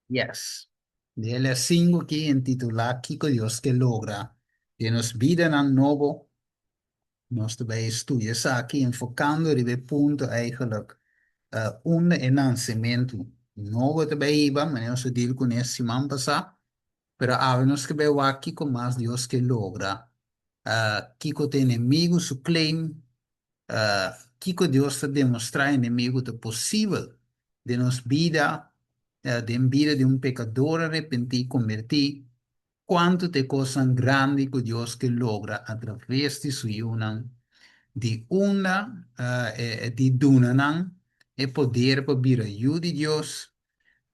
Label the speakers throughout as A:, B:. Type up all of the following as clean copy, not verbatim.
A: Yes. Den e les 5 aki intitulá Kiko Dios Ke Logra den Nos Bidanan Nobo, nos ta bai studia esaki enfokando riba e punto eigenlijk unda e nansementu nobo ta bai hiba, manera nos a deal kuné siman pasá. Pero awe nos ke bai wak kiko mas Dios ke logra, kiko ta enemigu su claim, kiko Dios ta demostrá enemigu ta posibel den nos bida, den bida di un pekador arepentí, kombertí, kuantu ta e kosnan grandi ku Dios ke logra atraves di su yunan, di unda di duna nan e poder pa bira yu di Dios.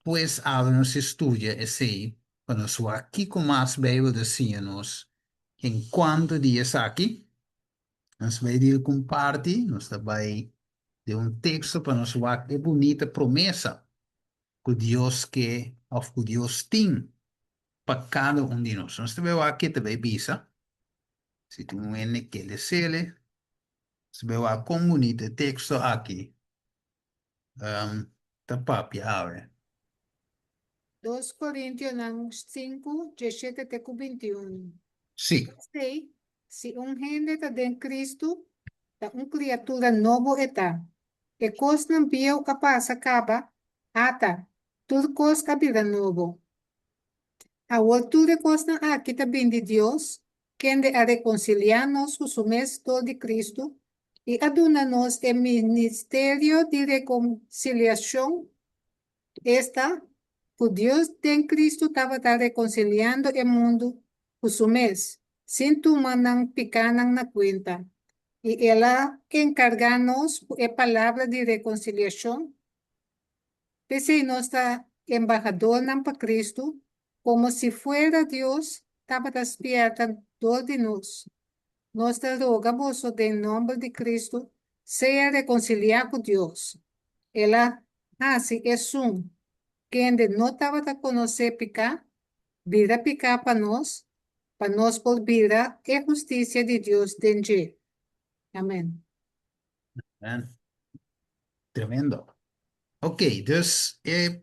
A: Pues awe nos ta studia esei pa nos wak kiko mas Beibel ta siña nos en kuantu di esaki. Nos bai deal ku un parti, nos ta bai den un teksto pa nos wak e bunita promesa ku Dios ke òf ku Dios tin pa kada un di nos. Nos ta bai wak ke ta bai bisa, si tin un hende ke lesele, nos ta bai wak kon bunita e teksto aki ta papia awe.
B: 2 Korintionan 5, 17 te ku 21.
A: Sí.
B: P'esei, si un hende ta den Kristu, ta un kriatura nobo e ta. E kosnan bieu a pasa kaba, ata, tur kos a bira nobo. Awor tur e kosnan aki ta bin di Dios, kende a rekonsiliá nos ku su mes dor di Kristu i a duna nos e ministerio di rekonsiliashon, esta, ku Dios den Kristu tabata rekonsiliando e mundu ku su mes, sin tuma nan pikánan na kuenta, i el a enkargá nos ku e palabra di rekonsiliashon. P'esei nos ta embahadornan pa Kristu, komo si fuera Dios tabata spièrta dor di nos. Nos ta roga boso den nòmber di Kristu, sea rekonsiliá ku Dios. El a hasi esun kende no tabata konosé piká, bira piká pa nos, pa nos por bira e hustisia di Dios den dje. Amèn.
A: Amèn. Tremendo. Ok, dus e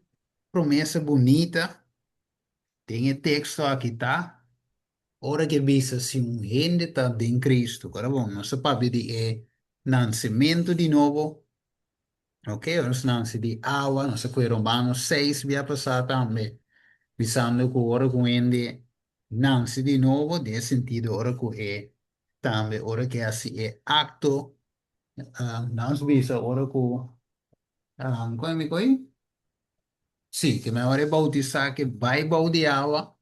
A: promesa bunita den e teksto aki ta Ora ke bisa si un hende ta den Cristo, ora bon, nos ta papia di e nansementu di nobo, ok, ora nos nanse di awa, nos a kohe Romanos 6 bia pasá tambe, bisando ku ora ku un hende nanse di nobo, den e sentido ora ku e tambe ora ke hasi e akto, nos bisa ora ku, kon mi kohe? Sí, ke men ora e boutisá ke bai bou di awa,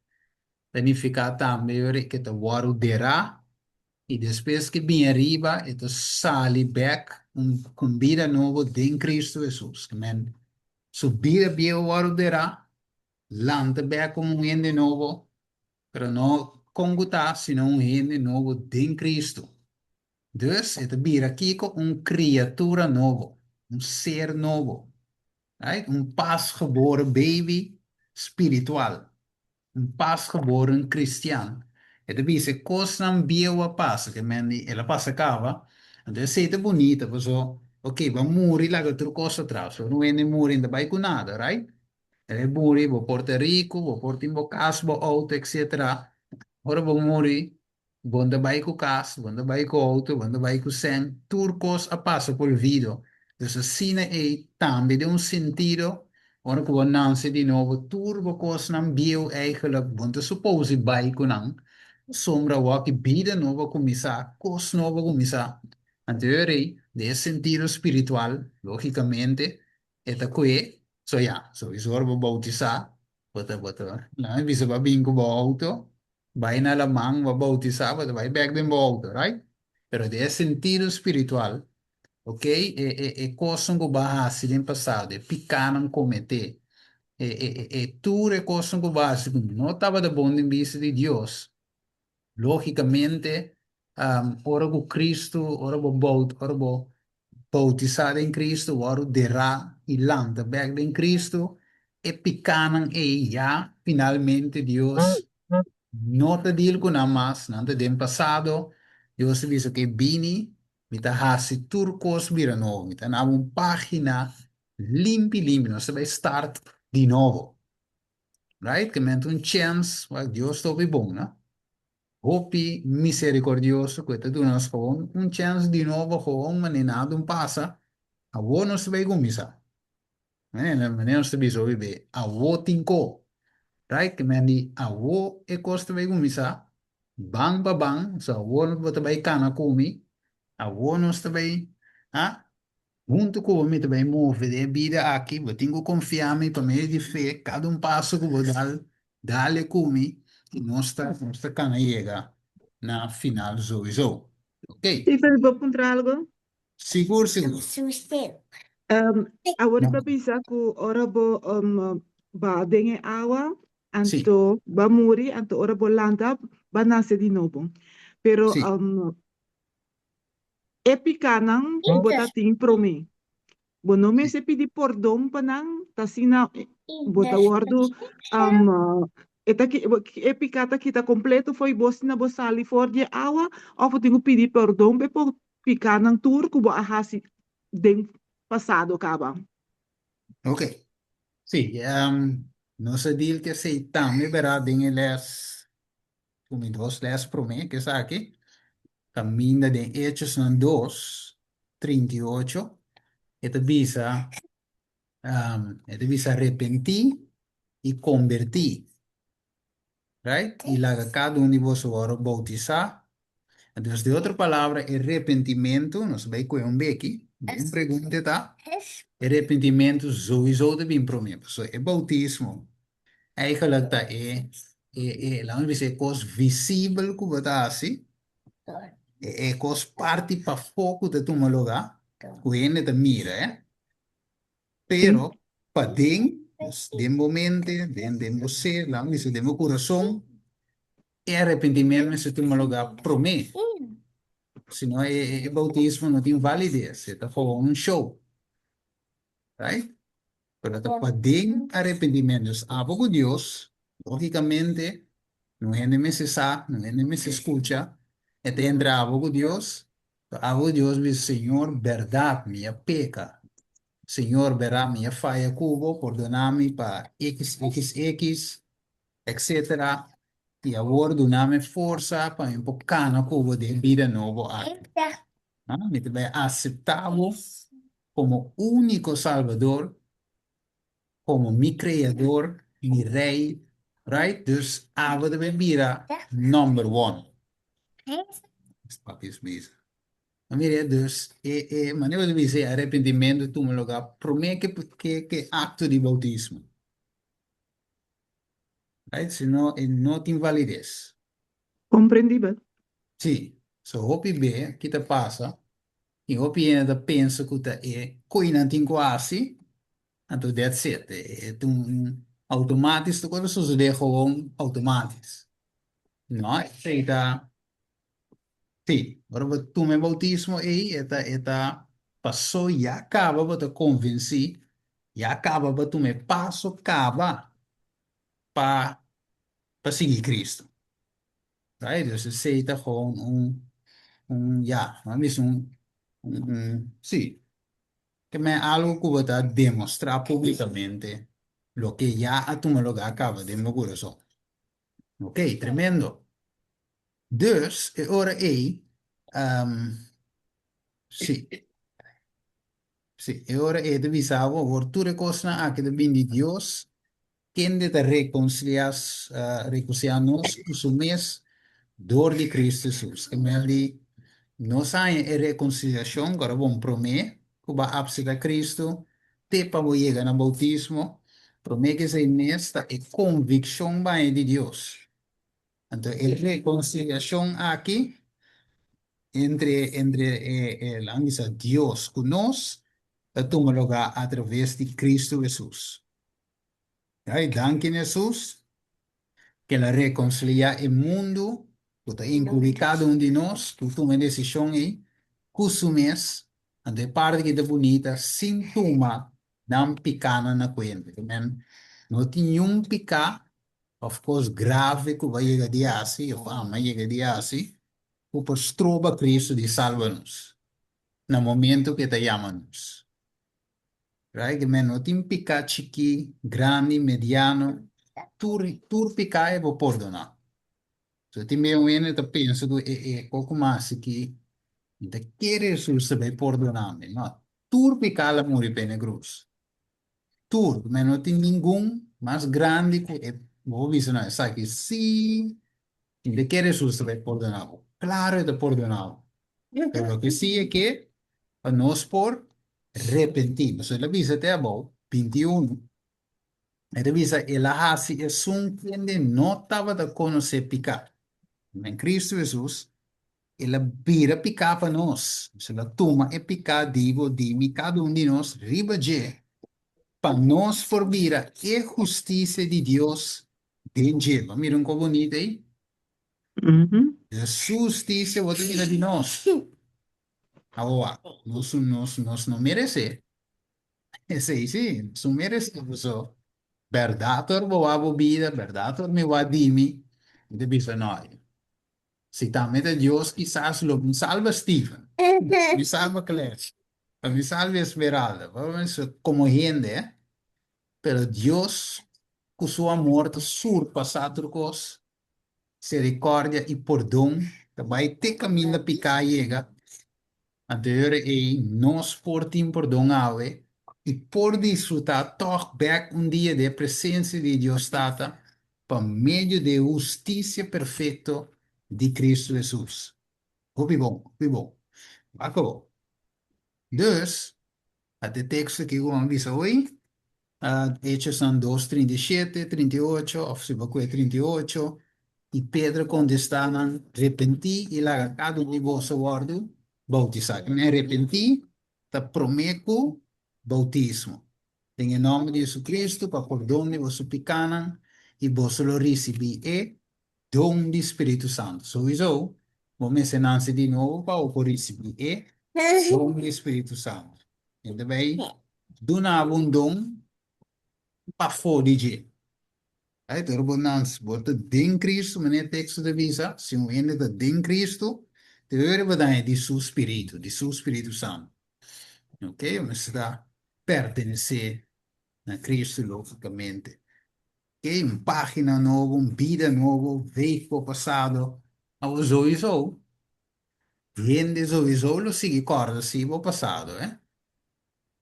A: ta nifiká tambe ora ke ta wòrdu derá i despues ke bini ariba e ta sali bèk un ku bida nobo den Kristu Hesus. Ke men su bida bieu wòrdu derá, lanta bèk komo un hende nobo, pero no kon ku ta, sino un hende nobo den Kristu. Dus e ta bira kiko? Un kriatura nobo, un ser nobo. Right? Un pasgeboren baby spiritual. Un pasgeboren cristian. E ta bisa e kosnan bieu a pasa, ke men di el a pasa kaba. Anto esei ta bunita paso, ok, bo a muri laga tur kos atras. Ora un hende muri no ta bai ku nada, right? El e muri, bo por ta riku, bo por tin bo kas, bo outo, etcetera. Ora bo muri, Bon ta bai ku kas, bon ta bai ku outo, bon ta bai ku sèn, tur kos a pasa por olvido. Dus asina ei tambe den un sentido, ora ku bo nanse di nobo, tur bo kosnan bieu eigenlijk bon ta supose bai ku nan, pasobra awor ki bida nobo a kuminsá, kos nobo a kuminsá. Anto e ora ei, den e sentido spiritual, lógikamente, e ta kue, so ya, souiso ora bo boutisá, bo ta bo ta, nan a bisa bo a bin ku bo outo, Bai na laman, bo a bautisá, bo ta bai bèk den bo outo, right? Pero den e sentido spiritual, ok, e e e kosnan ku bo a hasi den pasado, e pikánan kometé, e e e e tur e kosnan ku bo a hasi ku no tabata bon den bista di Dios, lógikamente, ora ku Kristu, ora bo bout, ora bo bautisá den Kristu, wòrdu derá i lanta bèk den Kristu, e pikánan ei ya finalmente Dios no ta deal ku nan mas, nan ta den pasado. Dios ta bisa, Oke, bini, mi ta hasi tur kos bira nobo, mi ta naba un página limpi limpi, nos ta bai start di nobo. Right? Ke men ta un chèns, wak Dios ta hopi bon, no? Hopi miserikordioso ku e ta duna nos gewoon un chèns di nobo gewoon manera nada un pasa, awor nos ta bai kuminsá. Manera nos ta bisa hopi be, awor tin ko. Right? Ke men di awor e kos ta bai kuminsá, ban pa ban, so awor bo ta bai kana ku mi, awor nos ta bai, ha? Huntu ku bo mi ta bai move den e bida aki, bo tin ku konfia mi pa medio di fe, kada un paso ku bo dal, dale ku mi, i nos ta nos ta kana yega na final souiso. Ok.
C: Stephen, mi por puntra algo?
A: Sigur, sigur.
C: Awor bo bisa ku ora bo ba den e awa,
A: Sí.
C: anto ba muri, anto ora bo lanta, ba nase di nobo. Pero
A: Sí.
C: E pikánan ku bo ta tin promé. Bo no mester pidi pordon pa nan, ta asina bo ta wòrdu e ta e piká ta kita kompleto fo'i bo asina bo sali for di e awa òf bo tin ku pidi pordon pa e pikánan tur ku bo a hasi den pasado kaba.
A: Ok. Sí, nos a deal ku esei tambe bèrdat den e lès Ku mi dos les promé ku esaki, kaminda den Hechosnan dos, 38, e ta bisa, e ta bisa arepentí i kombertí, right? I laga kada un di boso wòrdu boutisá. Entonces, den otro palabra, e repentimentu, nos a bai kohe un beki, bon pregunta ta, e repentimentu souiso ta bin promé, pasobra e boutismo Eigenlijk ta e, e, e, laat me bisa, e kos visibel ku bo ta hasi, e, e kos parti pafó ku ta tuma lugá, ku hende ta mira, eh. Pero paden, dus den bo mente, den, den bo ser, laat me bisa, den bo kurason, e arepentimentu mester tuma lugá promé. Sino e, e boutismo no tin valides, e ta gewoon un show. Right? Pero ta paden arepentimentu. Dus abo ku Dios, lógikamente, no hende mester sa, no hende mester skucha, e ta entre abo ku Dios. Pero abo ku Dios bisa, Señor, bèrdat mi a peka. Señor, bèrdat mi a faya ku bo, pordona mi pa xxx, etcetera. I awor duna mi forsa pa mi por kana ku bo den e bida nobo aki. Mi ta bai aseptá bo komo úniko Salbador, komo mi Kreador, mi Rei, right? Dus abo ta bai bira number one. Papi es bisa. Ma mira, dus e, e manera bo ta bisa e arepentimentu tuma lugá promé ke, ke, ke akto di boutismo. Right? Si no, e no tin valides.
C: Komprendibel.
A: Sí. So hopi be ki ta pasa I hopi hende ta pensa ku ta e koinan tin ku hasi, anto that's it. E ta un automatis, tur kos ta sosodé gewoon automatis. No, esei ta, sí, ora bo tuma e boutismo ei, e ta e ta pasó ya kaba bo ta konvensí, ya kaba bo tuma e paso kaba pa pa sigui Cristo. Right? Dus esei ta gewoon un, un, ya, nan bisa un, un, un, sí, ke men algo ku bo ta demostrá públikamente loke ya a tuma lugá kaba den bo kurason. Ok, tremendo. Dus, e ora ei, sí, sí, e ora ei ta bisa bo awor tur e kosnan aki ta bini di Dios Kende ta rekonsiliá rekonsiliá nos ku su mes dor di Kristu Hesus. E mel di nos haña e rekonsiliashon ku ora bon promé ku bo a apseptá Kristu te pa bo yega na boutismo, promé ku esei mes ta e konvikshon baña di Dios. Anto e rekonsiliashon aki entre entre e e laga bisa Dios ku nos ta tuma lugá atraves di Kristu Hesus. Ay, danki na Hesus, ku el a rekonsiliá e mundu, ku ta inkluí kada un di nos ku tuma e desishon ei ku su mes, anto e parti ki ta bunita, sin tuma nan pikánan na kuenta. Amen. No tin niun piká òf kos grave ku bo a yega di hasi òf ami a yega di hasi ku por stroba Kristu di salba nos na momentu ku e ta yama nos. Right? Men no tin piká chikí, grandi, mediano. Tur tur piká e por pordoná. So tin bia un hende ta pensa ku e e koko mas aki mi ta kere Hesus ta bai pordoná mi. No, tur piká la muri p'e na krus. Tur, me no tin ningun mas grandi ku e bo por bisa no esaki sí mi ta kere Hesus ta bai pordoná bo. Klaro e ta pordoná bo. Pero loke sí e ke pa nos por repentí. Pasobra el a bisa te abou, 21, E ta bisa, El a hasi esun kende no tabata konosé piká. Den Kristu Hesus, El a bira piká pa nos. Pues El a tuma e piká di bo, di mi, kada un di nos riba dje, pa nos por bira e hustisia di Dios den dje. Bo a mira un kos bunita ei? E su hustisia bo ta mira di nos. Awa, nos, nos, nos no meresé. Esei sí, su merece so. Berdad or bo wak bo bida, berdad or mi wak di mi, mi ta bisa no. Si tambe ta Dios kisas lo mi salba Steven, mi salba Claire, lo mi salba Esmeralda, como hende, eh. Pero Dios cu su amor ta surpasa tur cos, misericordia y pordon ta bay te caminda pica a yega. Anto e ora ei nos por tin pordon awe i por disfrutá tòg bèk un dia di e presensia di Dios Tata pa medio di e hustisia perfekto di Kristu Hesus. Hopi bon, hopi bon. Wak awor. Dus, at e teksto aki ku bo bisa hoy, Hechosnan dos 37, 38, òf si bo kue 38, i Pedro kontestá nan, Repentí i laga kada un di boso wòrdu boutisá. Ki men repentí ta promé ku boutismo, den e nòmber di Jesucristo pa pordon di boso pikánan, i boso lo risibí e don di Spiritu Santu. Souiso, bo mester nanse di nobo pa bo por risibí e don di Spiritu Santu. E ta bai duna bo un don pafó di dje. Right? Ora bo nanse, bo ta den Cristo, manera e teksto ta bisa, si un hende ta den Cristo, te ora bo ta haña di su Spiritu, di su Spiritu Santu. Ok? Bo mester ta pertenesé na Cristo, lógicamente. Ok, un página nobo, un bida nobo, veeg bo pasado. Awor souiso, hende souiso lo sigui kòrda si bo pasado, eh.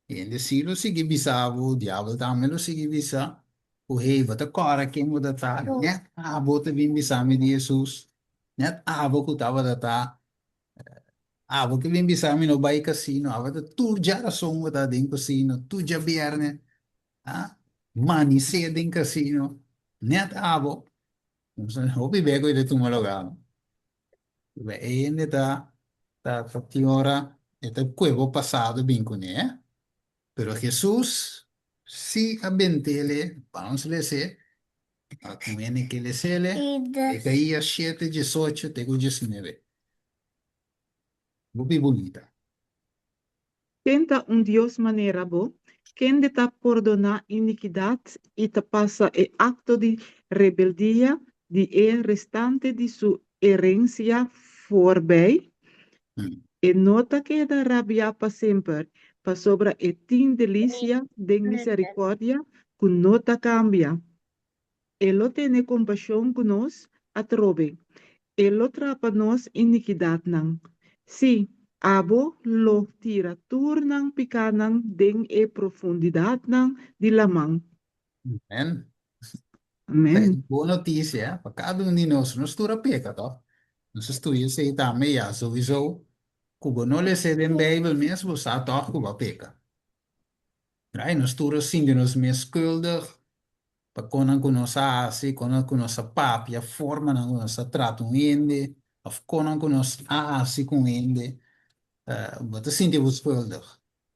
A: Hende si lo sigui bisa bo, diabel tambe lo sigui bisa ku hey, bo ta kòrda ken bo ta ta, nèt abo ta bin bisa mi di Hesus, nèt abo ku tabata ta, abo ke bin bisa mi no bai kasino, abo ta tur djarason bo ta den kasino, tur djabièrnè. A manisé den casino net abo. Hopi beko ku ta tuma lugá. E hende ta ta ta tin ora e ta kue bo pasado bin kuné eh. Pero Hesus si a bentele, bams les'é, pa ku hende ke les'ele, Isaías shete diesocho te ku diesnuebe. Hopi bunita.
C: Ken ta un Dios manera bo, kende ta pordoná inikidat i ta pasa e akto di rebeldia di e restante di su herensia forbij? E no ta keda rabiá pa semper, pasobra e tin delisia den miserikòrdia ku no ta kambia. E lo tene kompashon ku nos atrobe. E lo trapa nos inikidatnan. Sí, abo lo tira tur nan pikánan den e profundidatnan di laman.
A: Amen.
C: Amen.
A: Ta e bon notisia pa kada un di nos. Nos tur a peka, tòg? Nos a studia esei tambe ya. Souiso ku bo no les'é den Beibel mes, bo sa tòg ku bo a peka. Right? Nos tur a sinti nos mes skuldig pa konan ku nos a hasi, konan ku nos a papia, formanan ku nos a trata un hende, òf konan ku nos a hasi ku un hende. Bo ta sinti bo skuldig.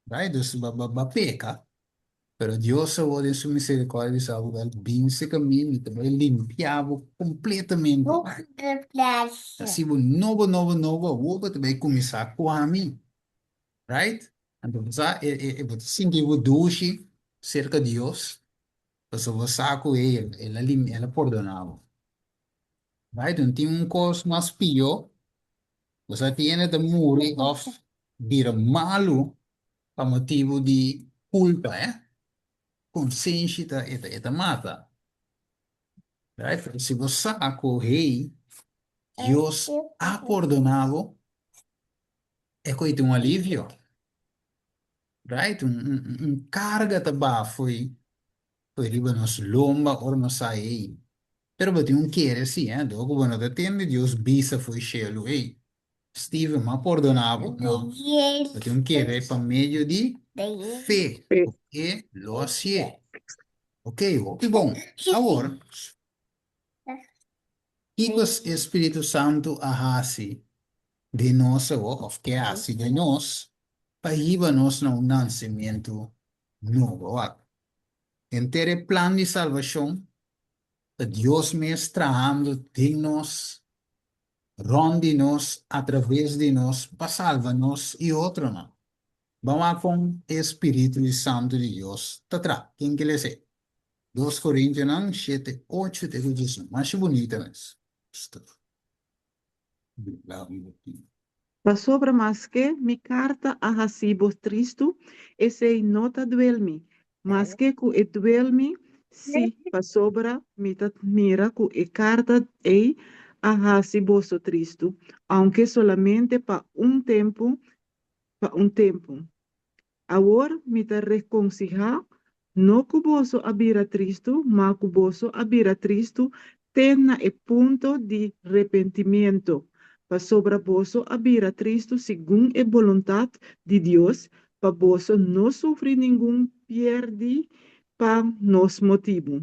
A: Right? Dus bo bo a peka, pero Dios awor den su miserikòrdia bisa bo, Wèl, bin serka mi, mi ta bai limpia bo kompletamente. Hasi bo nobo, nobo, nobo, awor bo ta bai kuminsá ku ami. Right? Anto bo sa, e, e, e, bo ta sinti bo dushi serka Dios, pasobra bo sa ku e, el a lim, el a pordona bo. Right? No tin un kos mas pió, bo sa tin hende ta muri òf bira malu pa motibu di kulpa, eh. Konsenshi ta, e ta, e ta mata. Right? Pero si bo sa ku, hey, Dios a pordoná bo, e koe ta un alivio. Right? Un, un, un karga ta baha fo'i fo'i riba nos lomba ora nos sa, hey. Pero bo tin un kere si, eh? Dor ku bo no ta tende Dios bisa fo'i shelu, hey, Steven, m'a pordoná bo. No. Bo tin un kere pa medio di fe ku e lo hasié. Ok, hopi bon. Awor, kiko e Spiritu Santu a hasi den nos awor, òf ke hasi den nos, pa hiba nos na un nansementu nobo? Wak, henter e plan di salbashon ta Dios mes trahando den nos, rònt di nos, atraves di nos, pa salba nos i otronan. Ban wak kon e spiritu di santu di Dios ta traha. Ken ke lesa e? Dos Korintionan shete, ocho te ku diesun. Masha bunita mes.
C: Pasobra maske mi karta a hasi bo tristu, esei no ta duel mi. Maske ku e duel mi, sí, pasobra mi ta mira ku e karta ei a hasi boso tristu, ounke solamente pa un tempu pa un tempu. Awor mi ta rekonsihá, no ku boso a bira tristu, ma ku boso a bira tristu te na e punto di repentimiento, pasobra boso a bira tristu segun e boluntat di Dios, pa boso no sufri ningun pièrdi pa nos motibu.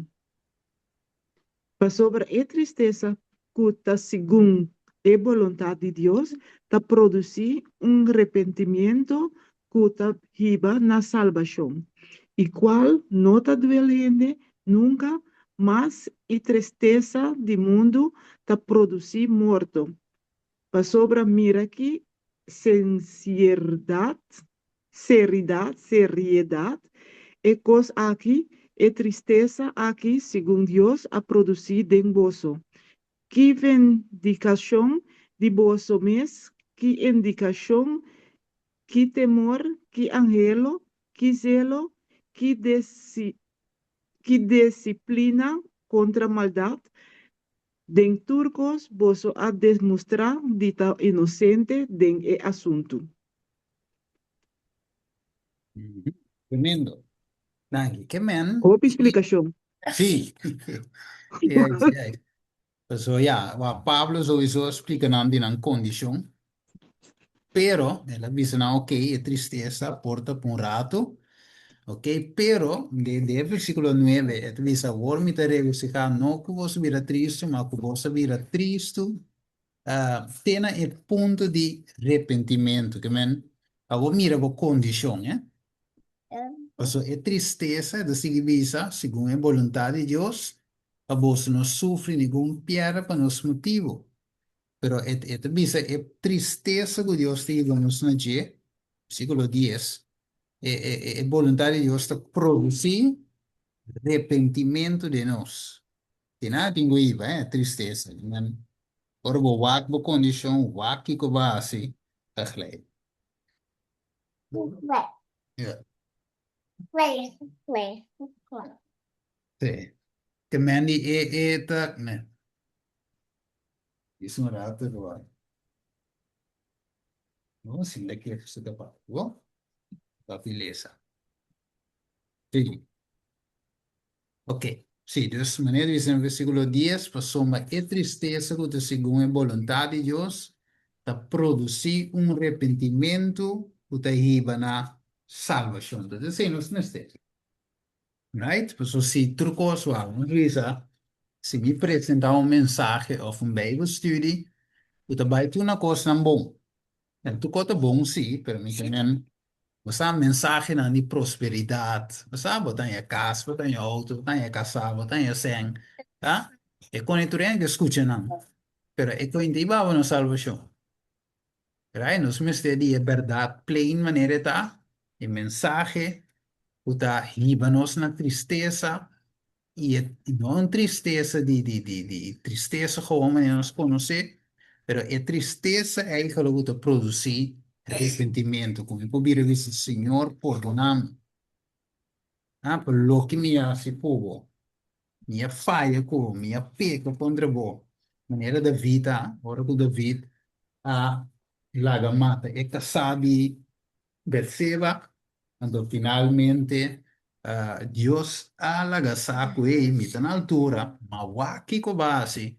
C: Pasobra e tristesa ku ta segun e boluntat di Dios ta produsí un repentimiento ku ta hiba na salbashon, i kual no ta duel hende nunka mas i tristesa di mundu ta produsí morto. Pasobra mira ki sensierdat Seridat, seriedat, e kos aki, e tristesa aki, segun Dios, a produsí den boso. Ki vindikashon di boso mes, ki indikashon, ki temor, ki anhelo, ki zelo, ki ki disiplina kontra maldat, den tur kos boso a demostrá di ta inosente den e asuntu.
A: Tremendo. Danki. Ke men?
C: Hopi splikashon.
A: Sí. Juist, juist. So ja, wa Pablo sowieso a splika nan di nan kondishon. Pero, el a bisa nan, ok, e tristesa por ta pa un rato. Ok, pero, den e versíkulo nuebe, e ta bisa, awor mi ta regosihá no ku boso bira tristu, ma ku boso a bira tristu te na e punto di repentimentu, ke men pa bo mira bo kondishon, eh. Pasobra e tristesa, e ta sigui bisa, segun e boluntat di Dios, pa boso no sufri ningun pièrda pa nos motibu. Pero e e ta bisa e tristesa ku Dios ta hiba nos na dje, versíkulo dies, e e e boluntat di Dios ta produsí repentimentu den nos. Di nada tin ku hiba e tristesa. Men ora bo wak bo kondishon, wak kiko bo a hasi, ta glei. Ja. Sí. Ke men di e e ta ne. Dis un rato ku wak. No, sin da ke su ta pa. Bo? Papi lesa. Sí. Ok, sí, dus manera di bisa den versíkulo dies, pasobra e tristesa ku ta segun e boluntat di Dios ta produsí un repentimentu ku ta hiba na salbashon. Entonces esei nos mester. Right? Pasobra si tur kos wak, nos bisa, si mi presentá un mensahe òf un Bijbelstudie ku ta bai tur na kosnan bon, En tur kos ta bon sí, pero mi ta men, bo sa mensahenan di prosperidat, bo sa, bo ta haña kas, bo ta haña outo, bo ta haña kasá, bo ta haña sèn, ta? E kone tur hende ke skucha nan, pero e kone ta hiba bo na salbashon. Right? Nos mester di e bèrdat plain manera e ta, e mensahe ku ta hiba nos na tristesa, I e no un tristesa di di di di tristesa gewoon manera nos konosé, pero e tristesa eigenlijk ku ta produsí repentimentu, ku mi por bira bisa, Señor, pordoná mi, ah, pa loke mi a hasi ku bo. Mi a faya ku bo, mi a peka kontra bo. Manera David a, ora ku David a laga mata e kasá di Betseba, anto finalmente Dios a laga sa ku, Ey, mi ta na altura, ma wak kiko bo a hasi,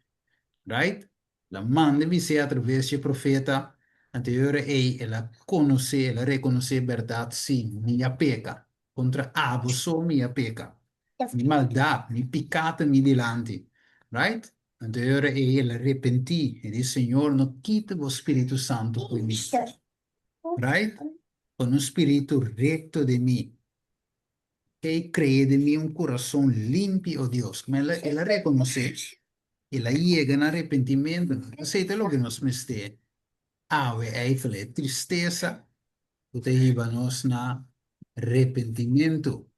A: right? El a manda bis'é atraves dje profeta, anto e ora ei el a konosé, el a rekonosé bèrdat, sí, mi a peka, kontra abo so mi a peka, mi maldat, mi piká ta mi dilanti, right? Anto e ora ei el a repentí, e di, Señor, no kita bo spiritu santu fo'i mi, right? Pone un spiritu rekto den mi. Ei krea den mi un kurason limpi, o Dios. Kuma el a, el a rekonosé, el a yega na arepentimentu. Esei ta loke nos mester awe eigenlijk, e tristesa ku ta hiba nos na repentimentu.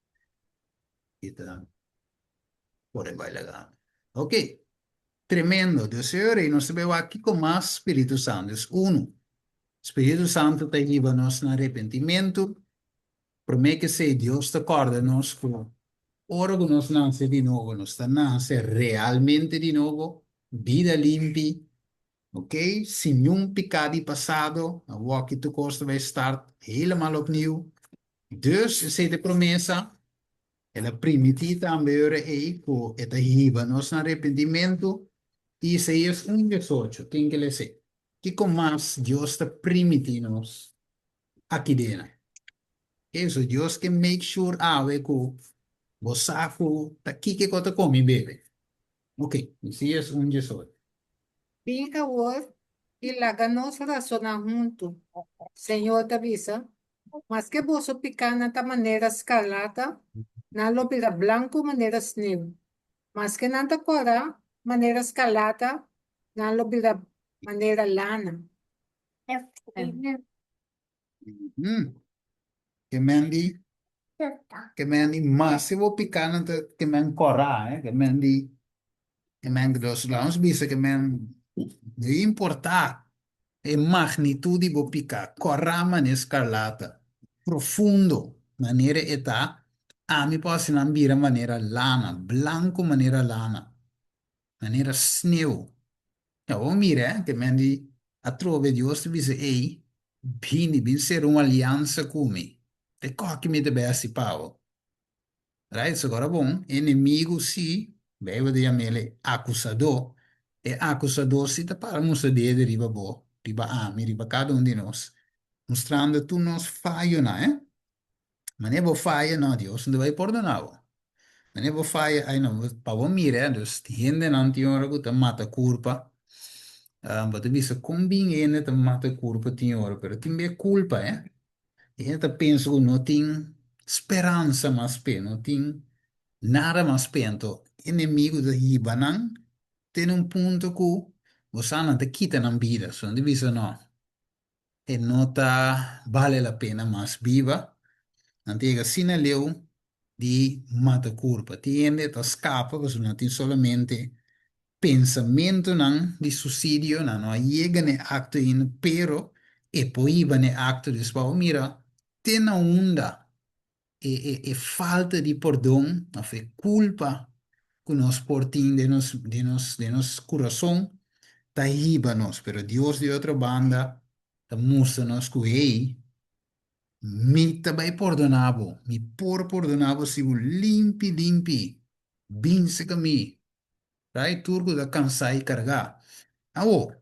A: I ta por e bai laga. Ok, tremendo. Dus e ora ei nos ta bai wak kiko mas Spiritu Santu. Dus unu, Spiritu Santu ta hiba nos na arepentimentu. Promé ke esei, Dios ta kòrda nos ku ora ku nos nase di nobo, nos ta nase realmente di nobo, bida limpi, ok, sin niun piká di pasado, awor ki tur kos ta bai start helemaal opnieuw. Dus, esei ta e promesa. El a primintí tambe ora ei ku e ta hiba nos na arepentimentu. Isaías un diesocho, ken ke les'é? Kiko mas Dios ta primintí nos aki dena? Eso, Dios ke make sure awe ku bo sa ku ta kiko ku ta kome i bebe. Ok, Isaías un diesocho.
B: Bin awor i laga nos rasoná huntu, Señor ta bisa, Maske boso pikánan ta manera skarlata, nan lo bira blanku manera sneu. Maske nan ta kòrá manera skarlata, nan lo bira manera lana.
A: Ke men di, ke men di maske bo pikánan ta ke men kòrá, eh, ke men di, ke men, dus laga nos bisa ke men no importá E magnitud di bo piká, kòrá manera skarlata, profundo manera e ta, ami por hasi nan bira manera lana, blanku manera lana, manera sneu. Awor mira, eh, ke men di atrobe Dios ta bisa, Ey, bini, bin sera un aliansa ku mi. Te koki mi ta bai hasi pa bo. Right, so ora bon, e enemigu si, Bijbel ta yam'el e akusadó, e akusadó si ta para mustra dede riba bo, riba ami, riba kada un di nos, mustrando tur nos fayonan, eh. Manera bo faya, no, Dios no ta bai pordoná bo. Manera bo faya, ai no, pa bo mira, eh, dus hendenan tin ora ku ta mata kurpa, bo ta bisa kon bin hende ta mata kurpa tin ora, pero tin be kulpa, eh. E hende ta pensa ku no tin speransa mas p'e, no tin nada mas p'e. Anto enemigu ta hiba nan te na un punto ku bo sa nan ta kita nan bida. So nan ta bisa no, e no ta bale la pena mas biba. Nan ta yega asina leu di mata kurpa. Tin hende ta skapa pasobra nan tin solamente pensamentunan di susidio, nan no a yega na e akto ainda, pero e por hiba na e akto. Dus pa bo mira te na unda e e e falta di pordon òf e kulpa ku nos por tin den nos den nos den nos kurason ta hiba nos. Pero Dios di otro banda ta mustra nos ku hey, Mi ta bai pordoná bo, mi por pordoná bo si bo limpi limpi binse ka mi. Right? Tur ku ta kansá i kargá. Awor,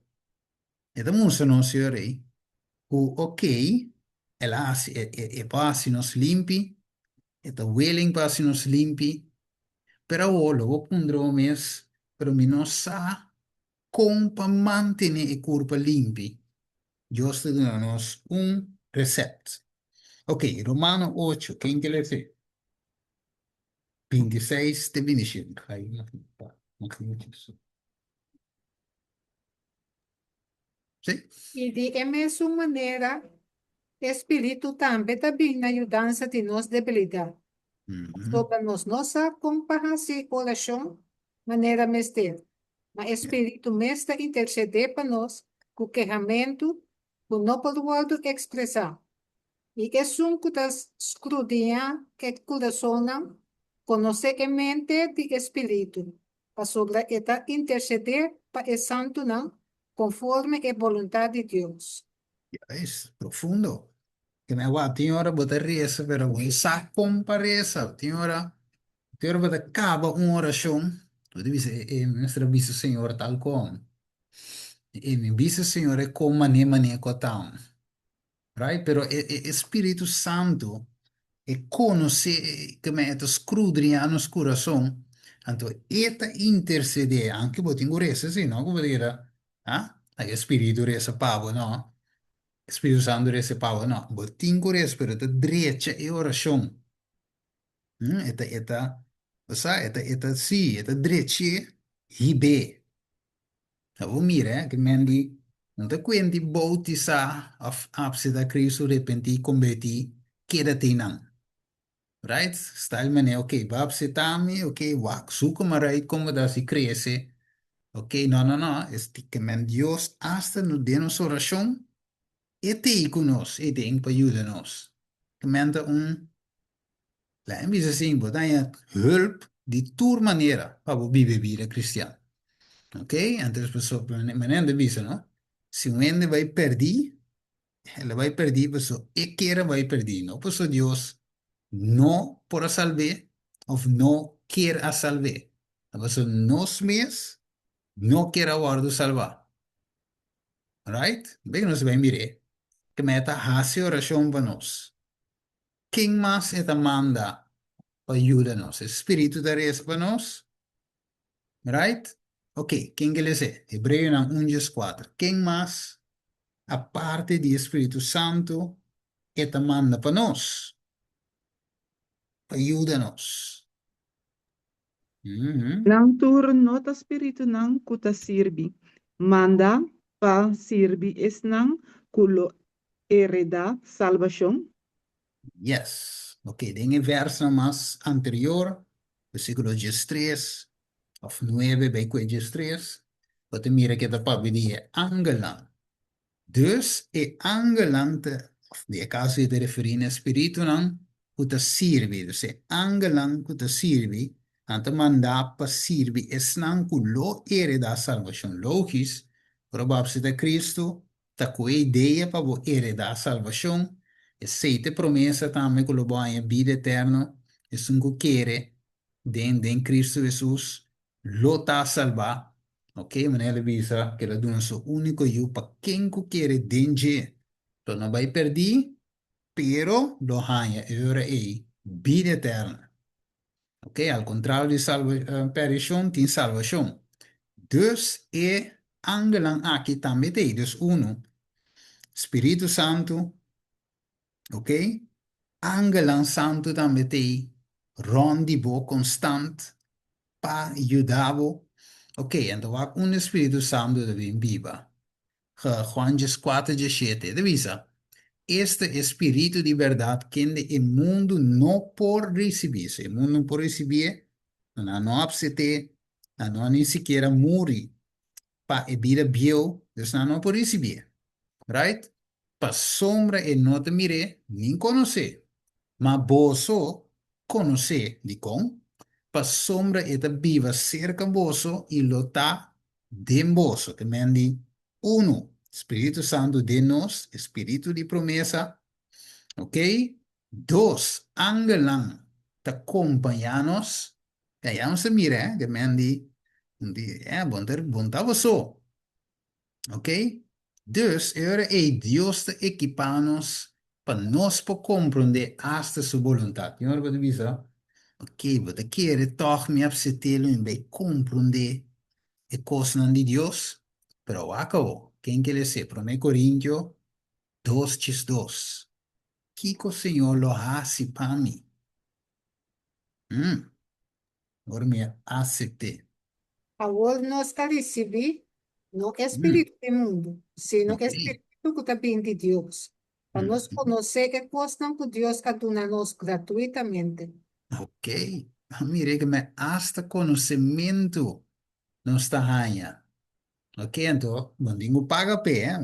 A: e ta mustra nos, señor Rey, ku okey, el a hasi, e, e, e por hasi nos limpi, e ta willing pa hasi nos limpi, pero awor lo bo puntra bo mes, pero mi no sa kon pa mantené e kurpa limpi. Dios ta duna nos un recept. Ok, Romano ocho, ken ke lesa? 26 te 25. Sí?
B: I di e mesun manera, e spiritu tambe ta bin na yudansa di nos debilidat, pasobra nos no sa kon pa hasi orashon manera mester, Ma e Spiritu mes ta intercedé pa nos cu kehamentu cu no por wordu expresá. I esun cu ta scrudiñá e curasonnan, konosé e mente di e Spiritu, pasobra e ta intersedé pa e santunan konforme e boluntat di Dios.
A: Juist, profundo. Ke men wak, tin ora bo ta resa, pero bo no sa kon pa resa. Tin ora, tin ora bo ta kaba un orashon, bo ta bisa, e mester a bisa Señor tal kon. E mi bisa Señor e kon mané mané ku a ta. Right? Pero e e e Spiritu Santu e konosé ke men e ta skrudriñá nos kurason, anto e ta intersedé, anke bo tin ku resa si, no ku bo ta keda, ah, e Spiritu resa pa bo, no. E Spiritu Santu resa pa bo, no. Bo tin ku resa, pero e ta drecha e orashon. E ta, e ta, bo sa, e ta, e ta, sí, e ta drech'é, hib'é. Bo mira, eh, ke men di, no ta kuenti boutisá òf apseta Kristu, repentí, kombertí, keda te nan. Right? Style manera, ok, bo apseta mi, ok, wak, suka mi right kon bo ta hasi krese. Ok, no, no, no, es di ke men Dios asta no den nos orashon, e t'ei ku nos, e den pa yuda nos. Ke men ta un Laga mi bisa asin, bo ta haña hulp di tur manera pa bo biba e bida kristian. Ok, anto pasobra manera nan ta bisa no, si un hende bai pèrdí, el a bai pèrdí pasobra e kier a bai pèrdí, no pasobra Dios no por a salb'é òf no kier a salb'é, ta pasobra nos mes no kier a wòrdu salbá. Right? Bek nos bai mir'é, ke mei ta hasi orashon pa nos. Ken mas e ta manda pa yuda nos? E spiritu ta resa pa nos? Right? Ok, ken ke les'é? Hebreonan un djes kuater. Ken mas aparte di e spiritu santu e ta manda pa nos? Pa yuda nos.
C: Nan tur no ta spiritunan ku ta sirbi, manda pa sirbi esnan ku lo heredá salbashon?
A: Yes. Ok, den e vèrsnan mas anterior, versíkulo diestres, òf nuebe bai ku e diestres, bo ta mira ke ta papia di e angelnan. Dus e angelnan ta, òf den e kaso ei ta referí na e spiritunan ku ta sirbi. Dus e angelnan ku ta sirbi, nan ta mandá pa sirbi esnan ku lo heredá salbashon. Lógis, ora bo apseptá Kristu, ta ku e idea pa bo heredá salbashon. Esei ta e promesa tambe ku lo bo haña bida eterno, esun ku kere den den Kristu Hesus lo ta salbá, ok, manera el a bisa ku el a duna su úniko yu pa ken ku kere den dje lo no bai pèrdí, pero lo haña e ora ei bida eterno. Ok, al kontrario di salba pèrdishon tin salbashon. Dus e angelnan aki tambe ta ei, dus unu, Spiritu Santu, ok, angelnan santu tambe ta ei rònt di bo konstant pa yuda bo. Ok, anto wak unda Spiritu Santu ta bin biba? Juan dieskuater diesshete, e ta bisa, Esta e Spiritu di bèrdat kende e mundu no por risibí. So e mundu no por risibié, nan no apset'é, nan no a ni sikiera muri pa e bida bieu, dus nan no por risibié. Right? Pasobra e no ta mir'é nin konos'é. Ma boso konos'é. Dikon? Pasobra e ta biba serka boso i lo ta den boso. Te men di unu, Spiritu Santu den nos, e Spiritu di promesa. Ok? Dos, angelnan ta kompañá nos. Ya, ya nos ta mira, eh? Te men di, di, eh, bon ta, bon ta boso. Ok? Dus, e ora ei Dios ta ekipá nos pa nos por komprondé asta su boluntat. Tin ora bo ta bisa, Ok, bo ta kere tòg mi apset'é lo mi bai komprondé e kosnan di Dios? Pero wak awó, ken ke les'é? Promé Korintio dos 12. Kiko Señor lo hasi pa mi? Mm. Ora mi a asept'é.
B: Awor nos a risibí, no e spiritu di mundu, sino e spiritu ku ta bin di Dios, pa nos konosé e kosnan ku Dios a duna nos gratuitamente.
A: Ok, a mira ku mi asta konosementu nos ta haña. Ok, anto bo no tin ku paga p'e, eh?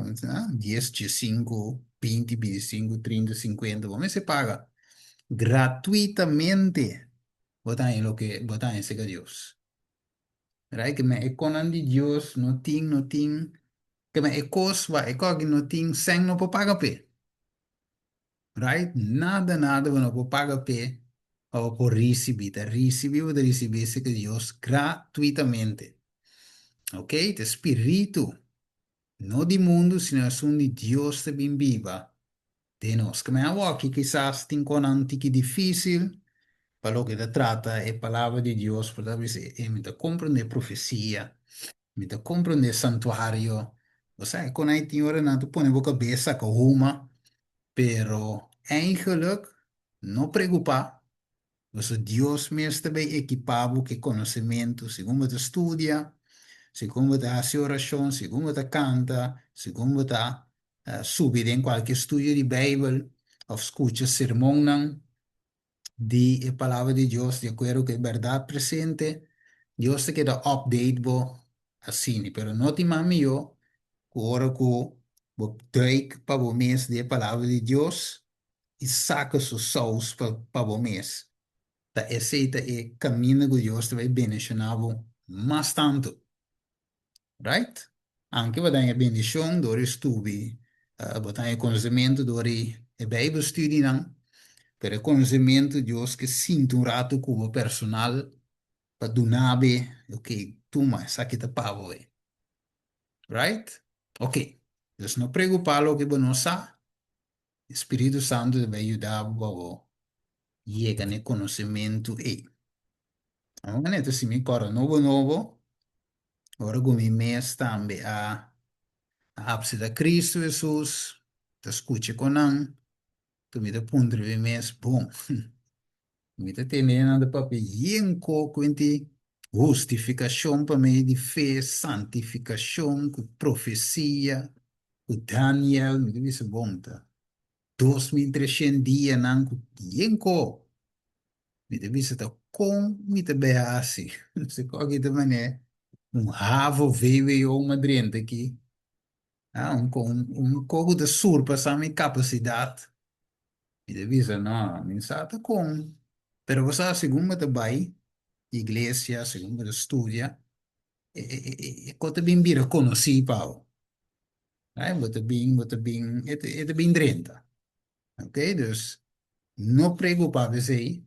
A: Dies, diesinku, binti, bintisinku, trinta, sinkuenta, bo mester paga gratuitamente. Bo ta haña loke bo ta haña serka Dios. Right? Ke men e konan di Dios no tin, no tin, ke men e kos wa e koki no tin sèn no por paga p'e. Right? Nada, nada bo no por paga p'e pa bo por risibí. Ta risibí bo ta risibí serka Dios gratuitamente. Ok? Ta e spiritu No di mundu, sino esun di Dios ta bin biba den nos. Keme awoki kisas tin konan tiki difísil pa loke ta trata e Palabra di Dios, por ta bisa, e mi ta komprendé profesia, mi ta komprendé santuario. Bo sa, e konan ei tin ora nan ta pone bo kabes saka huma, pero eigenlijk no preokupá. Pasobra Dios mes ta bay ekipá bo ku e konosementu segun bo ta studia, segun bo ta hasi orashon, segun bo ta kanta, segun bo ta subi den kualke studio di Beibel òf skucha sermonnan di e Palabra di Dios di akuerdo ku e bèrdat presente. Dios ta keda update bo asina. Pero no tin mas mihó ku ora ku bo duik pa bo mes di e Palabra di Dios i saka su sous pa pa bo mes. Ta esei ta e kaminda ku Dios ta bai bendishoná bo mas tantu. Right? Anke bo ta haña bendishon dor di stubi, bo ta haña konosementu dor di e Bijbelstudienan, pero e konosementu Dios ke sinti un ratu ku bo personal pa duna bo, ok, tuma esaki ta pa bo. Right? Ok. Dus no preokupa loke bo no sa, E Spiritu Santu ta bai yuda bo pa bo yega na e konosementu ei. Awor neta si mi kòrda nobo nobo, ora ku mi mes tambe a apseptá Kristu Hesus, ta skucha ku nan, ku mi ta puntra mi mes, bon, mi ta tende nan ta papia yen koko enti hustifikashon pa medio di fe, santifikashon ku profesia, ku Daniel, mi ta bisa bon ta 2300 dianan ku yen ko. Mi ta bisa ta kon mi ta bay hasi. Si koki ta manera un havo vwo ma drenta aki. Ah, un un ko ku ta surpasá mi kapasidat. Mi ta bisa no, mi sa ta kon. Pero bo sa segun bo ta bai iglesia, segun bo ta studia, e e e e ko ta bin bira konosí pa bo. Ai, bo ta bin, bo ta bin, e ta e ta bin drenta. Ok, dus no preokupá p'esei,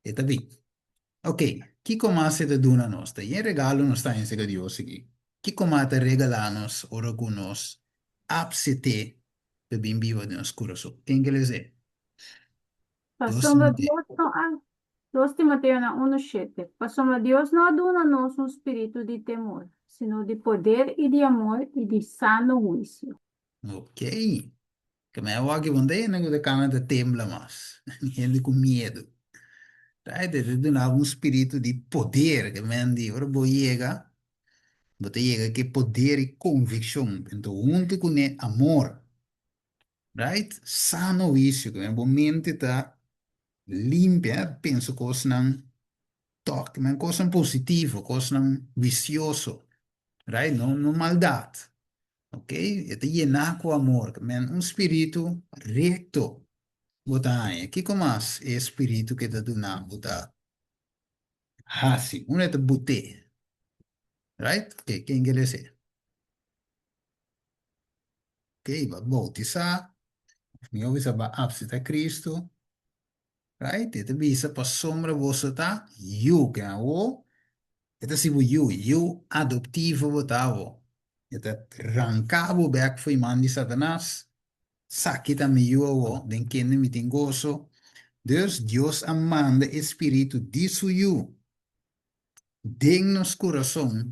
A: e ta bin. Ok, kiko mas e ta duna nos? Ta yen regalo nos ta haña serka Dios aki. Kiko mas e ta regalá nos ora ku nos apsept'é pa bin biba den nos kurason? Ken ke lesa e? 2
D: Pasobra
A: Timoteo.
D: Dios no a, 2 Timoteonan unu shete, Pasobra Dios no a duna nos un spiritu di temor, sino di poder i di amor i di sano huisio.
A: Ok. Ke me awor aki bo no ta hende ku ta kana ta tembla mas. Hende ku miedu. Right? E ta duna bo un spiritu di poder. Ke men di ora bo yega, bo ta yega ku e poder i konvikshon. Ento huntu kuné amor. Right? Sano huisio. Ke men bo mente ta limpia, pensa kosnan tòg. Ke men kosnan positivo, kosnan huisioso. Right? No, no maldat. Ok, e ta yená ku amor, ta men un spiritu rekto bo ta haña. Kiko mas e spiritu ke ta duna bo ta hasi? Unda e ta but'é? Right? Ok, ken ke les'é? Ok, bo a boutisá, òf mihó bisa bo a apseptá Kristu. Right? E ta bisa pasobra boso ta yu. Ke awor e ta si bo yu, yu adoptivo bo ta awor. E ta ranka bo bek for e man di Satanas. Saki ta mi yu awor, den kende mi tin goso. Dus Dios a manda e spiritu di su yu den nos kurason.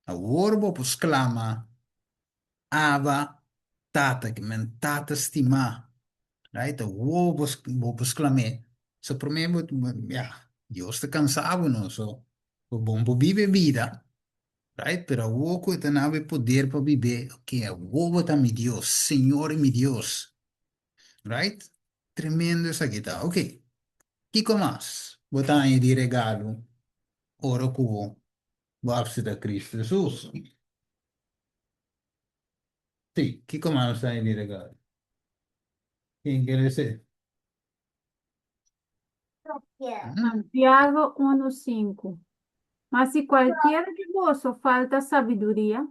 A: Awor bo por sklama Abba, Tata, ke men Tata stimá. Right? Awor bo, bo por sklam'é. So promé bo, ya, Dios ta kansá bo no, so bo bon por biba e bida, right? Pero awor ku e ta na bo e poder pa bib'é, ok, awor bo ta mi Dios, Señor i mi Dios. Right? Tremendo esaki ta. Ok, kiko mas bo ta haña di regalo ora ku bo apseptá Kristu Hesus? Sí, kiko mas nos ta haña di regalo? Ken kere ser?
D: Santiago 1:5. Ma si kualkier di boso falta sabiduria,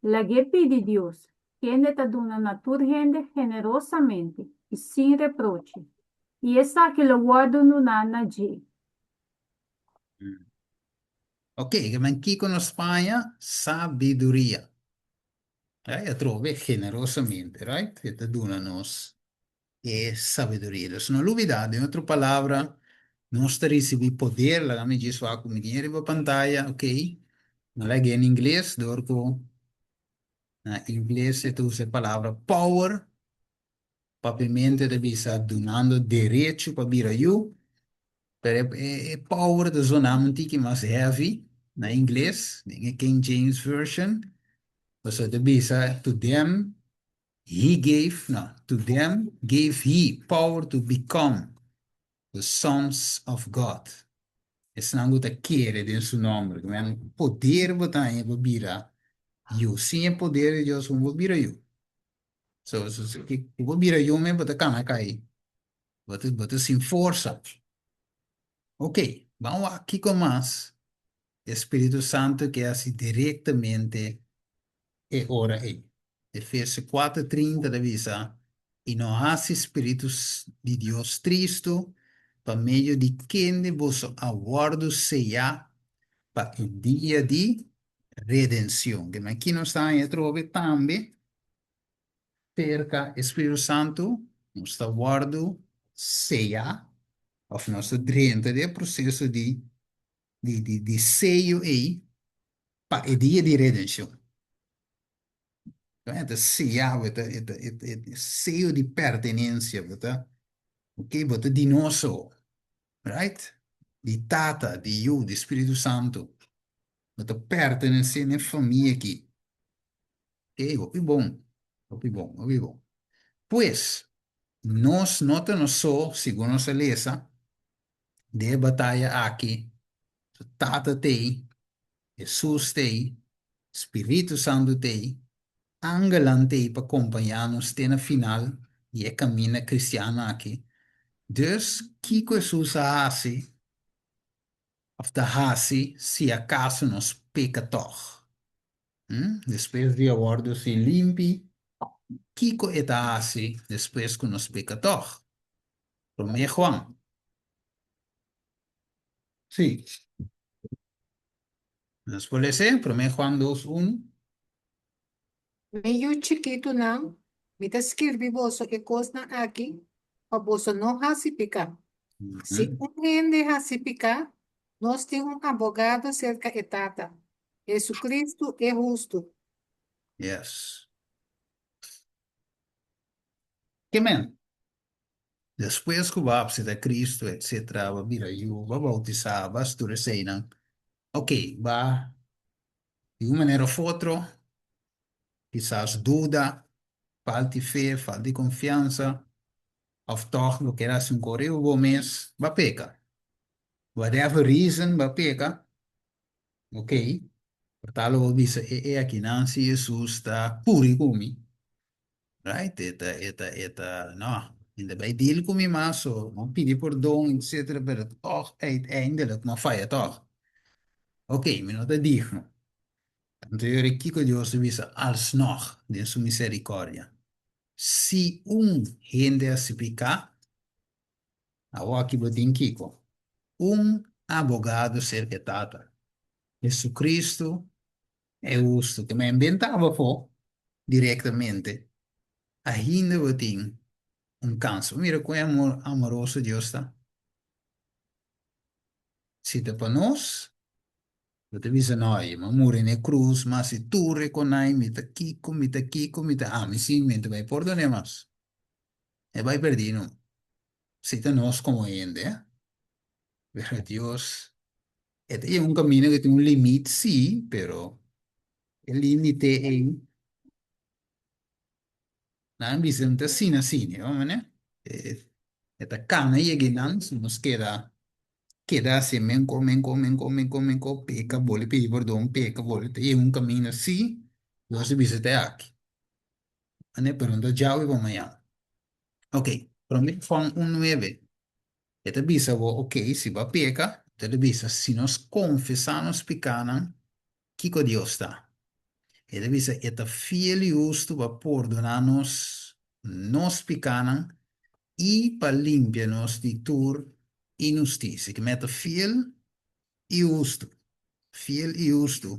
D: lag'é pidi Dios, kende ta duna na tur hende generosamente i sin reproche, i esaki lo wòrdu duná na dje.
A: Ok, ke men kiko nos paña? Sabiduria. Right? Atrobe generosamente, right? E ta duna nos e sabiduria. Dus no lubida, den otro palabra, nos ta ricibi poder, laga mi djis wak ku mi tin riba pantaya, ok. No lag'é en ingles, dor ku na ingles e ta usa e palabra power, papiamente ta bisa dunando derecho pa bira yu, pero e power ta zona un tiki mas heavy na ingles, den e King James Version, pasobra ta bisa to them He gave, no, to them gave he power to become the sons of God. Esnan ku ta kere den su nòmber. Ku men poder bo ta haña pa bira yu. Sin e poder di Dios, kon bo bira yu? So, so, so, ki bo bira yu men bo ta kana kai. Bo ta, bo ta sin forsa. Ok, ban wak kiko mas e Spiritu Santu ke hasi direktamente e ora ei. Efesio kuater trinta ta bisa, I no hasi Spiritu di Dios tristu, pa medio di kende boso a wòrdu seyá pa e dia di redenshon. Ke aki nos ta haña atrobe tambe serka e Spiritu Santu, nos ta wòrdu seyá òf nos ta drenta den e proseso di di seyo ei pa e dia di redenshon. E ta seya bo, e ta e ta e seyo di pertenensia, bo ta ok, bo ta di nos so, right? Di Tata, di Yu, di Spiritu Santu. Bo ta pertenesé na e famia aki. Ok, hopi bon, hopi bon, hopi bon. Pues, nos no ta nos so, segun nos a lesa, den e bataya aki, su Tata t'ei, Hesus t'ei, Spiritu Santu t'ei, angelnan t'ei pa kompañá nos te na final di e kaminda kristiano aki. Dus, kiko Hesus a hasi òf ta hasi si akaso nos peka tòg? Despues di a wòrdu si limpi, kiko e ta hasi despues ku nos peka tòg? Promé Juan. Sí. Nos por lese Promé Juan dos unu.
B: Mi yu chikitunan, mi ta skirbi boso e kosnan aki pa boso no hasi piká. Si un hende hasi piká, nos tin un abogado serka e Tata, Jesucristo e hustu.
A: Yes. Ke men? Despues ku bo a apseptá Kristu etsetera, bo a bira yu, bo a boutisá, bo a hasi tur eseinan, oke, bo a di un manera òf otro, kisas duda, falta di fe, falta di konfiansa, òf tòg bo kier hasi un kos riba bo mes, bo a peka. Whatever reason bo a peka, oke, por tal lo bo bisa e e akinan si Hesus ta kuri ku mi. Right, e ta, e ta, e ta, no, mi ta bai deal ku mi mas, so mi pidi pordon, etcetera, pero tòg uiteindelijk mi a faya tòg. Ok, mi no ta digno. Anto yora kiko Dios ta bisa alsnog den su miserikòrdia? Si un hende hasi piká, awor aki bo tin kiko? Un abogado serka e Tata, Jesucristo E hustu ke men ben taba afó direktamente, ainda bo tin un kans. Bo mira kon e amor amoroso Dios ta. Si ta pa nos, bo ta bisa, No, i mi a muri na e krus, ma si tur e konai, mi ta kiko, mi ta kiko, mi ta ami si, mi no ta bai pordon'é mas. E bai pèrdí no. Si ta nos komo hende, pero Dios E ta yega un kaminda ku tin un limit, sí, pero e límite ei, nan bisa no ta asina asina, bo mane? E ta kana yega einan si nos keda keda hasi menko, menko, menko, menko, menko, peka, bole pidi pordon, peka, bole, ta yega un kaminda sí, Dios a bisa te aki, mane? Pero no ta djawe pa mañana. Ok, promé Juan un nuebe. E ta bisa bo, ok, si bo a peka, e ta bisa, si nos konfesá nos pikánan, kiko Dios ta? E ta bisa, e ta fiel i hustu pa pordoná nos nos pikánan i pa limpia nos di tur inhustisia. Ke meta fiel i hustu, fiel i hustu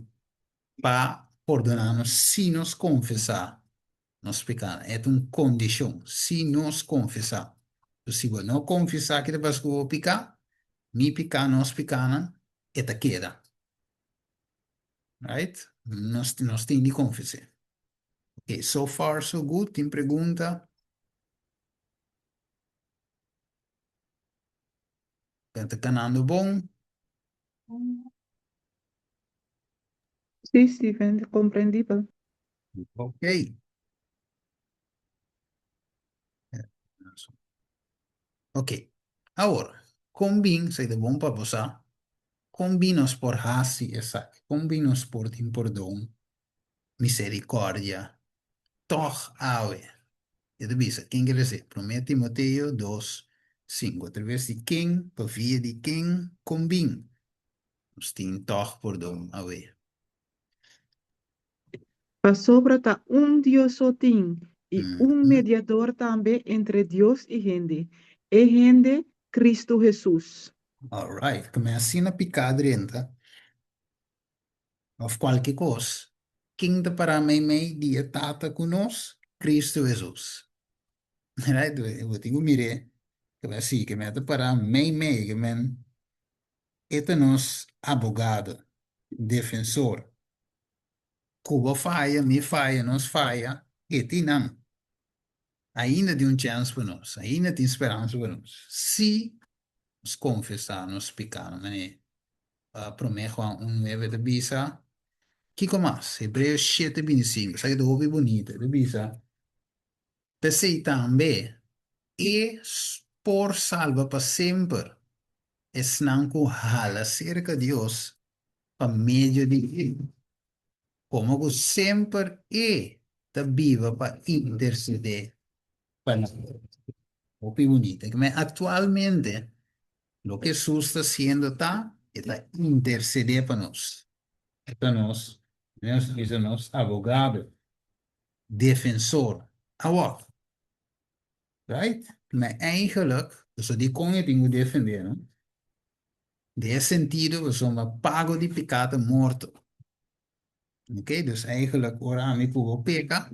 A: pa pordoná nos si nos konfesá nos pikánan. E ta un kondishon, si nos konfesá. So si bo no konfesá ki ta pasa ku bo piká, mi piká, nos pikánan, e ta keda. Right? Nos, nos tin di konfes'é. Ok, so far so good. Tin pregunta? Ta kanando bon?
C: Sí, Steven, komprendibel.
A: Ok. Ok. Awor, kon bin, esei ta bon pa bo sa, kon bin nos por hasi esaki? Kon bin nos por tin pordon, miserikòrdia, tòg awe? E ta bisa, ken ke lese? Promé Timoteo dos, sinku. Atraves di ken, pa via di ken, kon bin nos tin tòg pordon awe?
C: Pasobra ta un Dios so tin, i un mediador tambe entre Dios i hende, e hende Cristo Hesus.
A: Alright, ku mi asina piká drenta òf kualke kos, ken ta pará meimei di e Tata ku nos? Cristo Hesus. Right? Bo tin ku mir'é, ku mi a sigui, ku mi a ta pará meimei, ku men E ta nos abogado, defensor. Ku bo faya, mi faya, nos faya, e tin nan. Ainda tin un chèns pa nos, ainda tin speransa pa nos, si nos konfesá nos pikánan. Manera Promé Juan un nuebe ta bisa. Kiko mas? Hebreo shete bintisinko, esaki ta hopi bunita, e ta bisa, P'esei tambe e por salba pa semper esnan ku hala serka Dios pa medio di e, komo ku semper e ta biba pa intersedé pa nan. Hopi bunita. Aktualmente loke Hesus ta hasiendo ta e ta intersedé pa nos. E ta nos, nos bisa nos abogado. Defensor. Awor. Right? Maar eigenlijk, pasobra dikon e tin ku defendé, no? Den e sentido pasobra pago di piká ta morto. Oké, dus eigenlijk ora ami ku bo peka,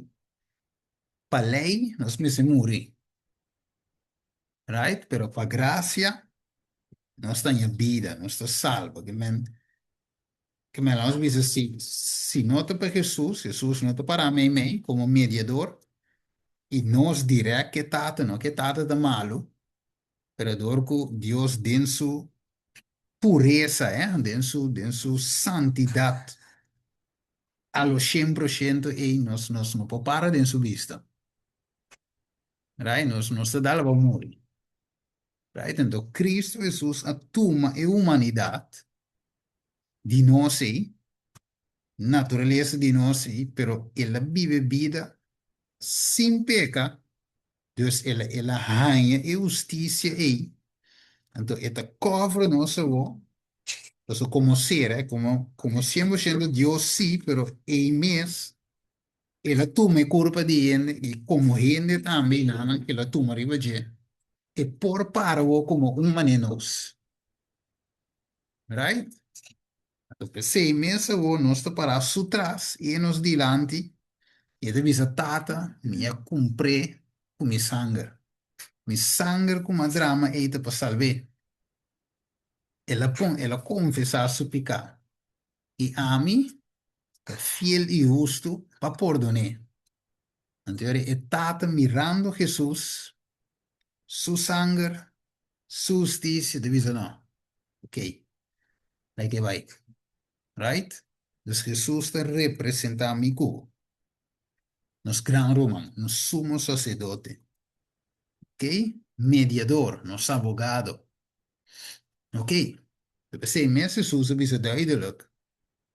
A: pa lei nos mester muri. Right? Pero pa grasia nos ta haña bida, nos ta salba. Ke men Ke men nos bisa si, si no ta pa Hesus, Hesus no ta pará meimei komo mediador i nos dirèkt ke Tata, no ke Tata ta malu, pero dor ku Dios den su puresa, eh, den su, den su santidat a lo shen por shento ei nos, nos no por para den su bista. Right? Nos, nos ta dal pa muri. Right? Anto Cristo Hesus a tuma e humanidat di nos ei, naturalesa di nos ei, pero el a biba bida sin peka, dus el a, el a haña e hustisia ei, anto e ta cover nos awor, pasobra como ser, eh, como, como 100% Dios sí, pero ei mes el a tuma e kurpa di hende i komo hende tambe i nan el a tuma riba dje, e por para awor komo un manera nos. Right? Anto p'esei mes awor nos ta pará su tras i e nos dilanti i e ta bisa, Tata, mi a kumpr'é ku mi sanger. Mi sanger ku mi a drama ei ta pa salb'é. El a pon, el a konfesá su piká i ami ta fiel i hustu pa pordon'é. Anto e e Tata mirando Hesus, su sanger, su hustisia, ta bisa, No, ok, laik e bai. Right? Dus Hesus ta representá mi ku bo, nos gran ruman, nos sumo saserdote, ok, mediador, nos abogado. Ok, p'esei mes Hesus a bisa duidelik,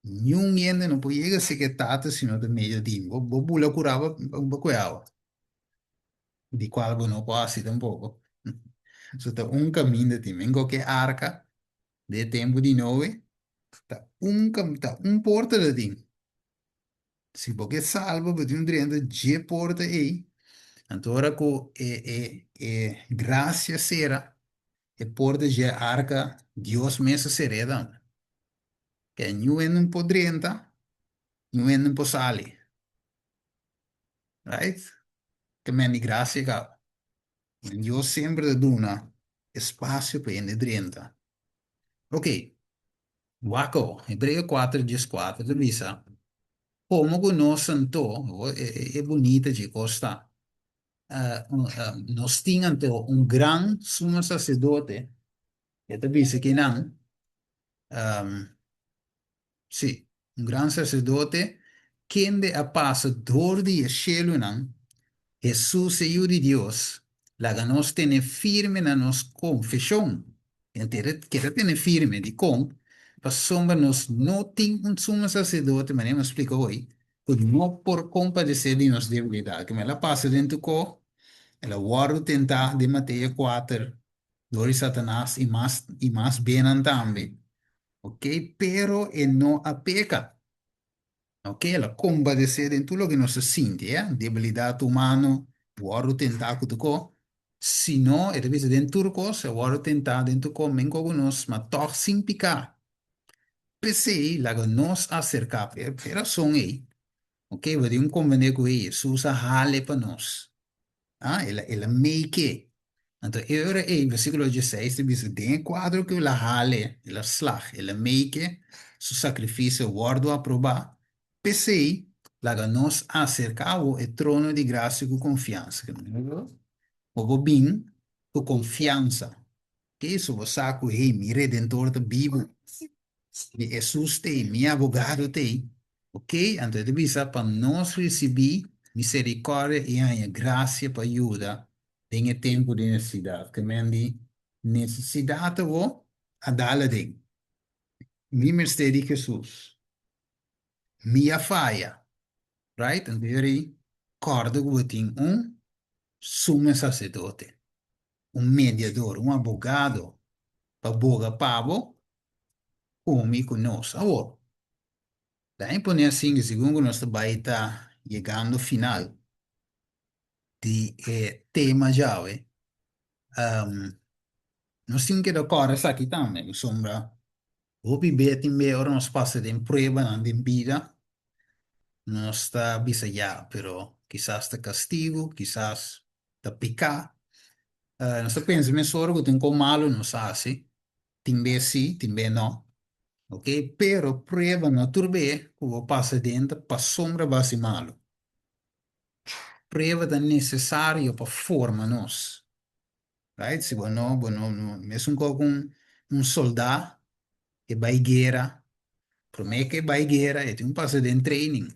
A: Niun hende no por yega serka e Tata si no ta medio di mi. Bo, bo bula kurá bo, bo kue awa, di kual bo no por hasi tampoko. So ta un kaminda tin. Men ku ke arka den e tempu di Noe, ta un ta un porta ta tin. Si bo ke salba, bo tin un drenta dje porta ei. Anto ora ku e e e grasia sera, e porta dje arka, Dios mes a ser'é tambe. Ke niun hende no por drenta, niun hende no por sali. Right? Ke men di grasia kaba. Men Dios semper ta duna espasio pa hende drenta. Ok, wak awo, Hebreo kuater dieskuater ta bisa, Komo ku nos anto, e bunita dje kos ta, nos tin anto un gran sumo saserdote, e ta bisa kinan, Sí, un gran saserdote kende a pasa dor di e shelunan, Hesus e Yu di Dios, laga nos tene firme na nos konfeshon. Keda tene firme. Dikon? Pasobra nos no tin un sumo saserdote, manera mi a splika hoy, ku no por kompadesé di nos debilidat. Kima el a pasa den tur kos, el a wòrdu tentá den Mateo kuater dor di Satanas i mas i mas benan tambe. Ok, pero e no a peka. Ok, el a kompadesé den tur loke nos ta sinti, ya, debilidat humano, wòrdu tentá ku tur kos. Sino, e ta bisa den tur kos, e wòrdu tentá den tur kos menko ku nos, ma tòg sin piká. P'esei, laga nos aserká pa e rason ei. Ok, bo tin un komprendé ku ei, Hesus a hale pa nos. Ah, el a, el a make. Anto e ora ei, versíkulo dieseis ta bisa, den e kuadro ku el a hale, el a slag, el a make, su sakrifisio wòrdu aprobá. P'esei, laga nos aserká awor e trono di grasia ku konfiansa. Bo por bin ku konfiansa. Ke so bo sa ku, hey, mi Redentor ta bibu. Mi Hesus t'ei, mi abogado t'ei. Ok, anto e ta bisa pa nos risibí miserikòrdia i haña grasia pa yuda den e tempu di nesesidat. Ke men di nesesidat awor a dal aden. Mi mester di Hesus. Mi a faya. Right? Anto e ora kòrda ku bo tin un sumo saserdote, un mediador, un abogado pa boga pa bo ku mi ku nos. Awor, ta imponé asin ku segun ku nos ta bai ta yegando final di e tema djawe, nos tin keda kòrda esaki tambe, pasobra hopi be tin be ora nos pasa den pruebanan den bida, nos ta bisa ya, pero kisas ta kastigu, kisas ta piká. Nos ta pensa mesora ku tin kon malu nos hasi, Tin be sí, tin be no. Ok, pero prueba no tur be ku bo pasa den ta pasobra bo hasi malu. Prueba ta nesesario pa forma nos. Right? Si bo no, bo no, no, mesun kos ku un, un soldá e bai guera, promé ku e bai guera e tin ku pasa den training.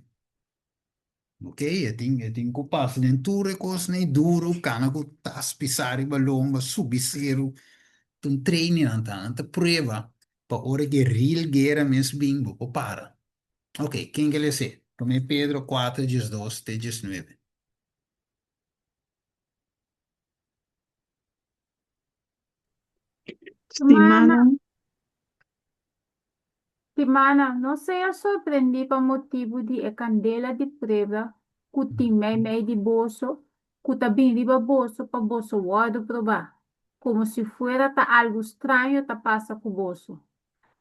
A: Ok, e tin, e tin ku pasa den tur e kosnan ei duru, kana ku tas pisá riba lomba, subi seru. Ta un training nan ta, nan ta prueba pa ora ku e real guera mes bin bo por para. Ok, ken ke les'é? Promé Pedro kuater diesdos te diesnuebe.
D: Mana,
C: Stimánan,
D: Timana, no sea sorprendí pa motibu di e kandela di prueba ku tin meimei di boso, ku ta bin riba boso pa boso wòrdu probá, komo si fuera ta algu straño ta pasa ku boso.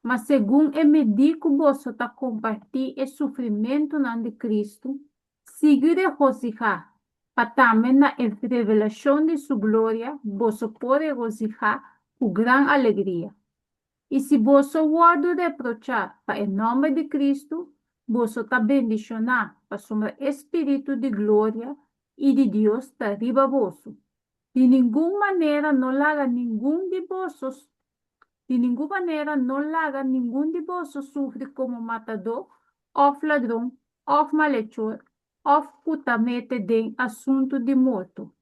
D: Ma segun e medí ku boso ta kompartí e sufrimentunan di Kristu, sigui regosihá, pa tambe na e revelashon di su gloria boso por regosihá ku gran alegria. I si boso wòrdu reprochá pa e nòmber di Kristu, boso ta bendishoná, pasobra e spiritu di gloria i di Dios ta riba boso. Di ningun manera no laga ningun di boso di ningun manera no laga ningun di boso sufri komo matadó òf ladron òf malechor òf ku ta mete den asuntu di morto.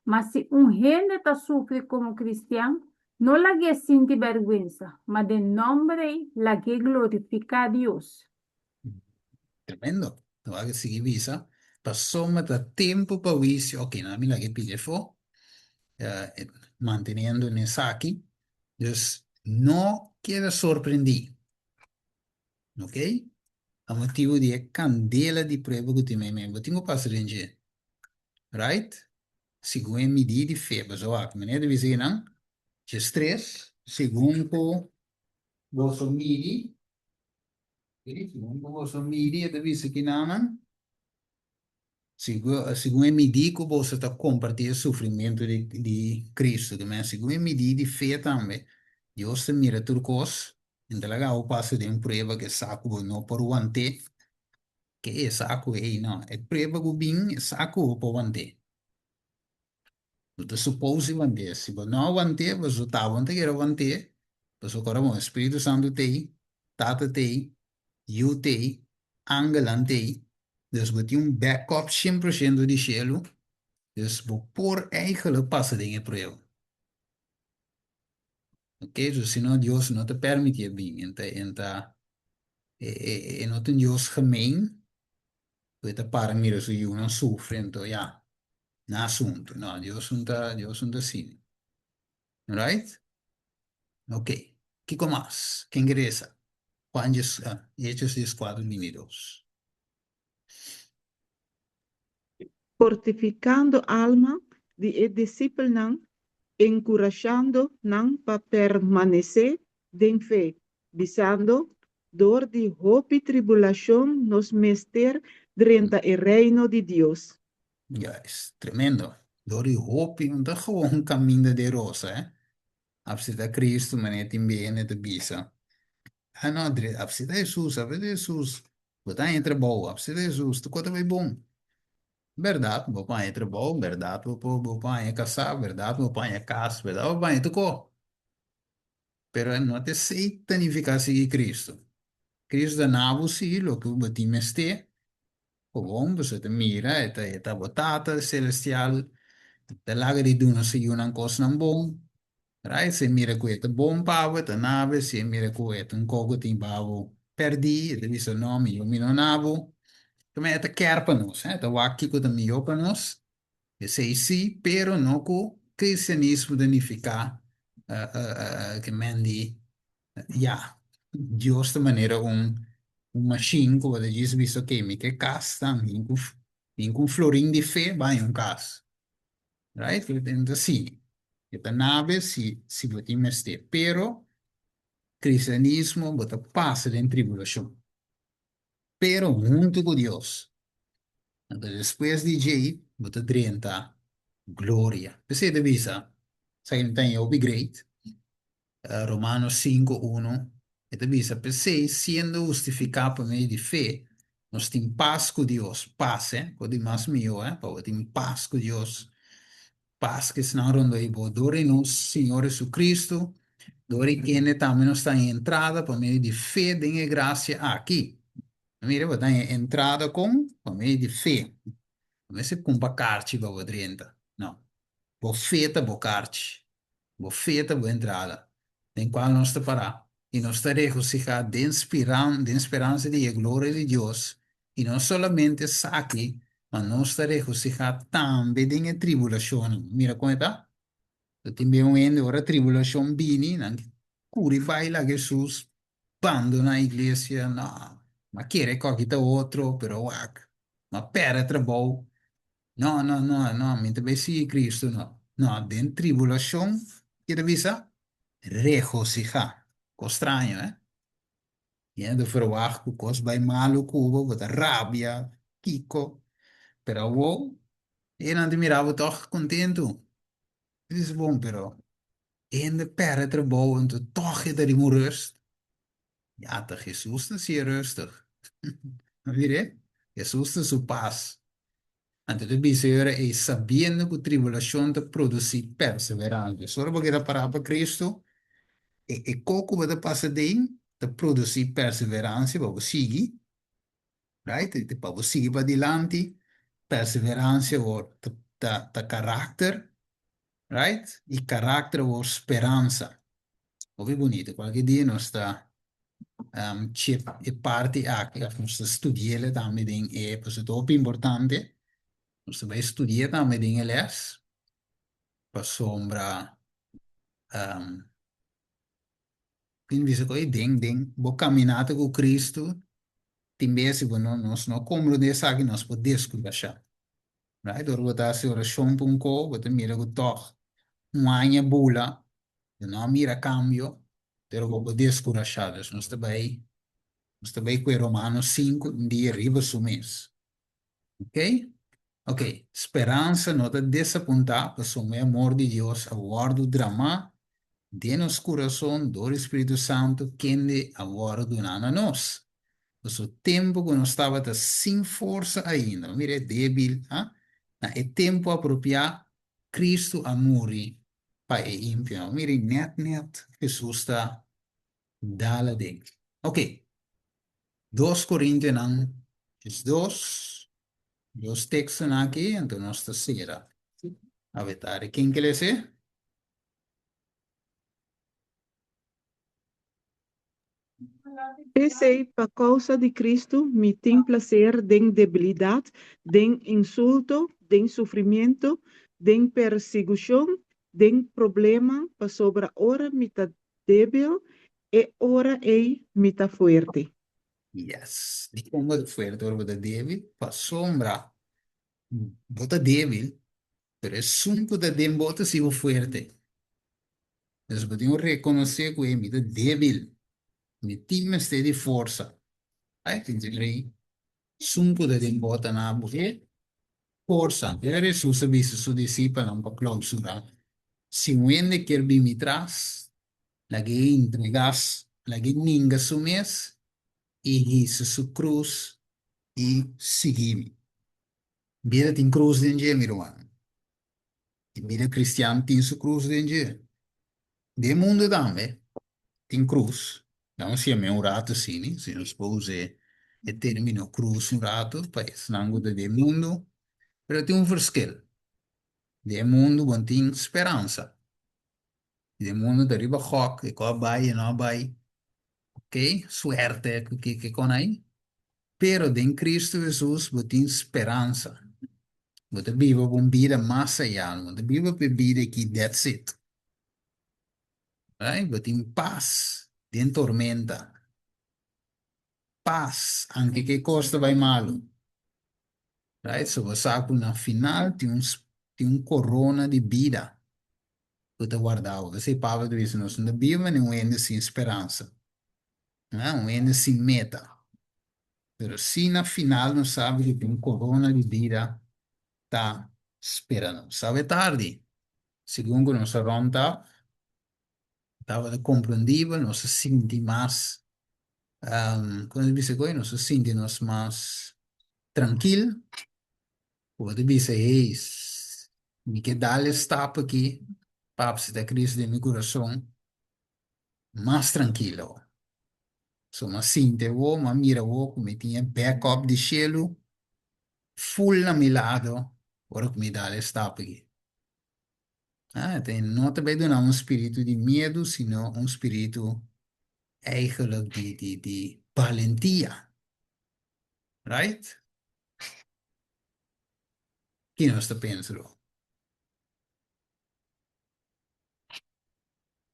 D: Ma si un hende ta sufri komo kristian, no lag'é sinti bèrgwensa, ma den nòmber ei lag'é glorifiká Dios.
A: Tremendo. No a sigui bisa, pasobra ta tempu pa huisio. Ok, nan mi lag'é pidi afó. Manteniendo en esaki. Dus no keda sorprendí. Ok? Pa motibu di e kandela di prueba ku tin meimei. Bo tin ku pasa den dje. Right? Segun e midí di fe. Boso wak, meneer ta bisa kinan, dje stres, segun ku boso midi, segun ku boso midi, e ta bisa kinanan, Segun e midí ku boso ta kompartí e sufrimentu di Kristu, ke men segun e midí di fe tambe, Dios ta mira tur kos, i ta laga bo pasa den un prueba ku e sa ku bo no por want'é, ke e sa ku ei no, e prueba ku bin e sa ku bo por want'é. Bo ta supos di want'é, si bo no a want'é, boso tabata no ta kere want'é, pasobra ora bon Spiritu Santu t'ei, Tata t'ei, Yu t'ei, angelnan t'ei, dus bo tin un backup shen por shento di shelu, dus bo por eigenlijk pasa den e prueba. Ok, so si no Dios no ta permitié bin, e ta, e ta, e no ta un Dios gemeen, ku e ta para mira su yunan sufri, anto ya, na asuntu. No, Dios no ta, Dios no ta asina. Right? Ok. Kiko mas? Ken ke resa? Juan dies, Hechos dieskuater bintidos.
C: Fortifikando alma di e disipelnan, enkurashando nan pa permanesé den fe, bisando, Dor di hopi tribulashon nos mester drenta e Reino di Dios.
A: Juist, tremendo. Dor di hopi, no ta gewoon kaminda di rosa, eh. Apsita Cristo, manera tin bende ta bisa. Ah no, apsita Hesus, apsita Hesus, bo ta haña trabou, apsita Hesus, tur kos ta bai bon. Bèrdat, bo por haña trabou, bèrdat bo por bo por haña kasá, bèrdat bo por haña kas, bèrdat bo por haña tur kos. Pero no ta esei ta nifiká sigui Cristo. Cristo ta na bo sí loke bo tin mester, Gewoon boso ta mira, e ta e ta bo Tata Celestial, e ta laga di duna su yunan kosnan bon. Right? Si e mira ku e ta bon pa bo, e ta na bo, si e mira ku e ta un kos ku tin pa bo pèrdí, e ta bisa no, mihó mi no na bo. Tambe e ta kèr pa nos, e ta wak kiko ta mihó pa nos. Esei sí, pero no ku kristianismo ta nifiká ke men di ya, Dios ta manera un un mashin ku bo ta djis bisa ok mi ke kas ta mi ku mi ku un florin di fe bai un kas right no ta asina e ta nabe si si bo tin mester pero kristianismo bo ta pasa den tribulashon pero huntu ku Dios anto despues di djei bo ta drenta gloria p'esei ta bisa esaki mi ta haña hopi great. Romanos sinku, unu, e ta bisa, P'esei, siendo hustifiká pa medio di fe, nos tin pas ku Dios. Pas, eh? Por di mas mihó, eh? Pa bo tin pas ku Dios. Pas ku esnan rondó di bo. Dor di nos Señor Jesucristo, dor di kende tambe nos ta haña entrada pa medio di fe den e grasia aki. Mira, bo ta haña entrada kon? Pa medio di fe. No mester kumpra karchi pa bo drenta. No. Bo fe ta bo karchi. Bo fe ta bo entrada, den cual nos ta pará, i nos ta regocihá den spiran, den speransa di e gloria di Dios, i no solamente esaki, ma nos ta regocihá tambe den e tribulacionnan. Mira con e ta? Lo tin bien un hende ora tribulacion bini, nan curi bai laga Hesus bandoná iglesia, no, m'a kere koki ta otro, pero wak, m'a pèrdè trabou, No, no, no, no, mi ta bai sigui Cristo, no. No, den tribulacion, ke ta bisa? Regocihá. Cos straño, eh? Hende ta verwagt cu cos bai malo cu bo, bo ta rabia, kico. Pero awor, e nan ta mira bo tog contento. Bo dici, bon, pero hende perde trabou, anto tog e ta riba un rust. Ya, ta Hesus ta siña rustig. Mire, Hesus ta su pas. Anto ta bisa e ora ei, sabiendo ku tribulashon ta produsí perseveransia. So ora bo keda pará pa Kristu, e e kos ku bo ta pasa den ta produsí perseveransia pa bo sigui, right? Pa bo sigui padilanti, perseveransia awor ta ta ta karakter, right? I karakter awor speransa. Hopi bunito. Cualke dia nos ta chip e parti aki of nos ta studi'el tambe den e, pasobra ta hopi importante. Nos ta bai studi'e tambe den e les. Pasobra um, tin bisa ku den den bo kaminata ku Kristu tin bes si bo no nos no komprondé esaki nos por deskurashá. Right? Ora bo ta hasi orashon pa un ko, bo ta mira ku tòg un aña bula, bo no a mira kambio, pero bo por deskurashá. Dus nos ta bai nos ta bai ku e Romanos sinku un dia riba su mes. Ok? Ok, speransa no ta desapuntá pasobra e amor di Dios a wòrdu dramá den nos kurason dor di Spiritu Santu kende a wòrdu duná na nos. Pasobra tempu ku nos tabata sin forsa ainda, bo mira e débil, ha? Na e tempu apropiá, Kristu a muri pa e impionan. Bo mira nèt nèt Hesus ta dal aden. Ok, 2 Korintionan 2, dos tekstonan aki, anto nos ta sera. Awe tardi, ken ke lesa e?
C: P'esei, pa kousa di Kristu, mi tin plaser den debilidat, den insulto, den sufrimiento, den persigushon, den problema, pasobra ora mi ta Débil, e ora ei mi ta fuerte.
A: Yes. Dikon bo ta fuerte ora bo ta débil? Pasobra bo ta débil, pero esun ku ta den bo ta sigu fuerte. Entonces bo tin ku rekonosé ku e mi ta débil, mi tin mester di forsa. Ai, tin tin rei. Esun ku ta den bo ta na bo e forsa. Mira Hesus a bisa su disipelnan pa klousura, Si un hende kier bin mi tras, lag'é entregá, lag'é ninga su mes i hisa su krus i sigui mi. Bida tin krus den dje, mi rumannan. I bida kristian tin su krus den dje. Den mundu tambe tin krus. Nan siña un ratu asina, si nos por usa e término krus un ratu pa esnan ku ta den mundu, pero tin un verschil. Den mundu bo tin speransa. Den mundu ta riba gòk, e ku a bai, e no a bai, ok, suerte ku kiko kon ai. Pero den Kristu Hesus bo tin speransa. Bo ta biba pa un bida mas ayá, bo no ta biba pa e bida aki, that's it. Right? Bo tin pas den tormenta. Pas, anke ke kos ta bai malu. Right? So bo sa ku na final tin un tin un korona di bida ku ta warda bo. P'esei Pablo ta bisa nos no ta biba manera un hende sin speransa. Un hende sin meta. Pero si na final nos sabi ku tin un korona di bida ta spera nos. Awe tardi, segun ku nos a rònt af, tabata komprendibel, nos a sinti mas, kon nos bisa koe, nos a sinti nos mas trankil, ku bo ta bisa, hey, mi ke dal e stap aki pa apseptá Cristo den mi kurason, mas trankil awor. So m'a sinti awor, m'a mira awor ku mi tin e backup di shelu full na mi lado ora ku mi dal e stap aki. Ah, te no ta bai duna un spiritu di miedu, sino un spiritu eigenlijk di, di, di balentia. Right? Ki nos ta pensa lo?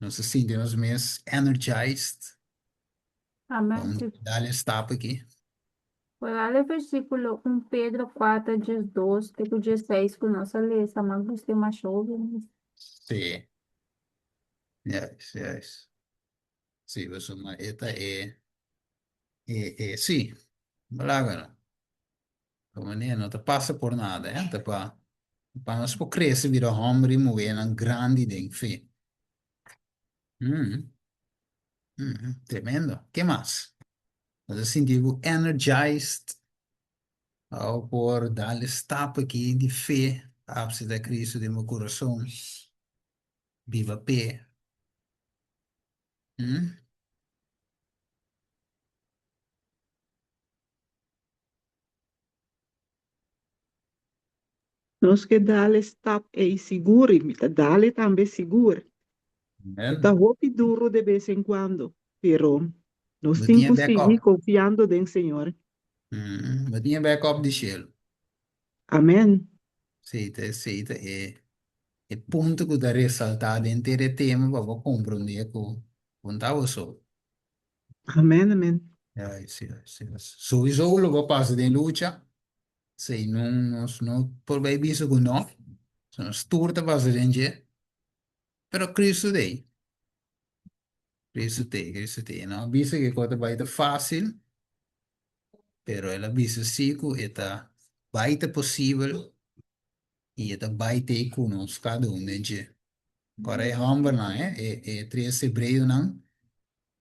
A: Nos ta sinti nos mes energized.
D: Amén.
A: Vamos
D: Sí.
A: dal e stap aki.
D: Por dal e versículo 1 Pedro 4, 12 te ku 16 ku nos a lesa, m'a gusta masha hopi mes.
A: Sí. Juist, juist. Sí, pasobra e ta e, e, e, sí. Balaga no. Bo manera no ta pasa por nada, eh? Ta pa, pa nos por crece bira homber y muhernan grandi den fe. Mm. Mm, tremendo. Ke mas? Bo ta sinti bo energized o por dal e stap aki di fe pa acepta Cristo den bo corazon, biba p'e. Mm.
C: Nos ke dal e stap ei sigur i mi ta dal e tambe sigur. E ta hopi duro de bes en cuando, pero nos
A: Bo
C: tin
A: tin e
C: cu sigui
A: backup.
C: confiando den Señor.
A: Bo tin e backup di shelu.
C: Amen.
A: Sí, ta esei ta e. E punto ku ta resaltá den tur e tema pa bo komprondé ku bo no ta bo so.
C: Amèn, amèn.
A: Juist, juist, juist. Souiso lo bo pasa den lucha, si no nos no por bai bisa ku no, so nos tur ta pasa den dje, pero Cristo t'ei. Cristo t'ei, Cristo t'ei. E no a bisa ku e kos ta bai ta fásil, pero el a bisa sí ku e ta bai ta posibel i e ta bai t'ei ku nos kada un den dje. Kòrda e hòmbernan, eh, e e tres hebreonan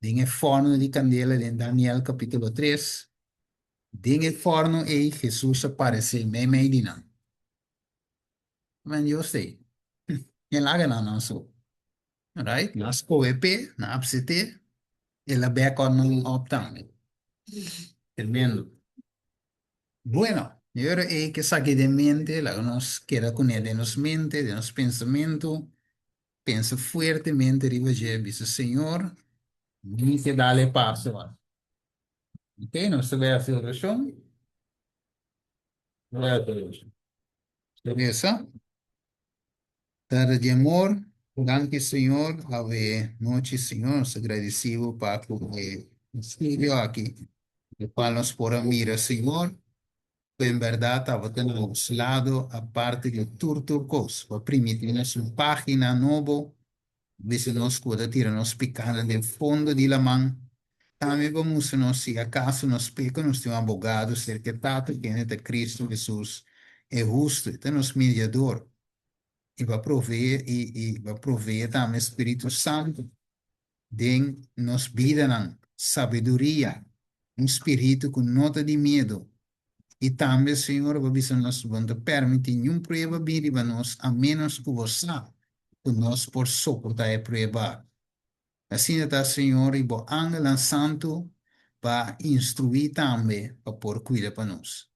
A: den e fòrnu di kandela den Daniel kapítulo tres. Den e fòrnu ei Hesus a paresé meimei di nan. Men Dios t'ei. E laga nan nan so. Right? Nan skohe p'e, nan apsept'é, el a bèk òf nan òp tambe. Tremendo. Bueno, e ora ei ke esaki den mente, laga nos keda kuné den nos mente, den nos pensamentu, pensa fuertemente riba dje, bisa, Señor, mi ke dal e paso aki. Ok, nos ta bai hasi orashon. Bai hasi orashon. Resa. Tata di amor, danki Señor, awe nochi Señor, nos ta gradeci bo pa cu e estudio aki, e cual nos por a mira Señor, cu en berdad tabata na nos lado aparte di tur tur cos, bo a primiti nos un pagina nobo, bisa nos cu bo ta tira nos picada den fondo di laman, tambe bo a mustra nos si acaso nos peca nos tin un abogado cerca e Tata, kende ta Cristo Jesus e husto, e ta nos mediador. i bo a proveé i i bo a proveé tambe Spiritu Santu den nos bidanan, sabiduria, un spiritu ku no ta di miedu. I tambe, Señor, bo a bisa nos bo no ta permití niun prueba bin riba nos a ménos ku bo sa ku nos por soportá e prueba aki. Asina ta, Señor, i bo angelnan santu pa instruí tambe pa por kuida pa nos.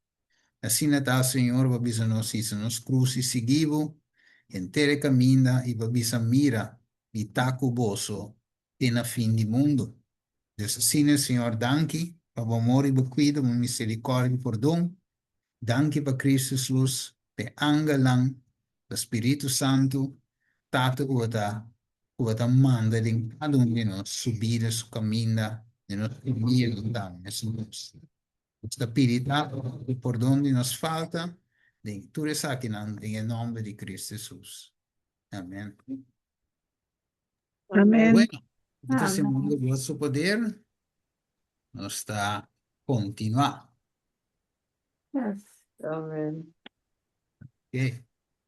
A: Asina ta, Señor, bo a bisa nos hisa nos krus i sigui bo henter e kaminda i bo a bisa, Mira, mi ta ku boso te na fin di mundu. Dus asina, Señor, danki pa bo amor i bo kuido, bo miserikòrdia i pordon. Danki pa Cristo Jesus, p'e angelnan, pa Spiritu Santu, Tata ku bo ta ku bo ta manda den kada un di nos su bida, su kaminda, den nos famia tambe, Señor. Nos ta pidi Tata pa pordon di nos falta den tur esakinan den e nomber di Cristo Jesus. Amen.
C: Amen.
A: Bueno, otro semana ku Dios su poder nos ta kontinuá.
D: Yes.
E: Amen.
A: Ok.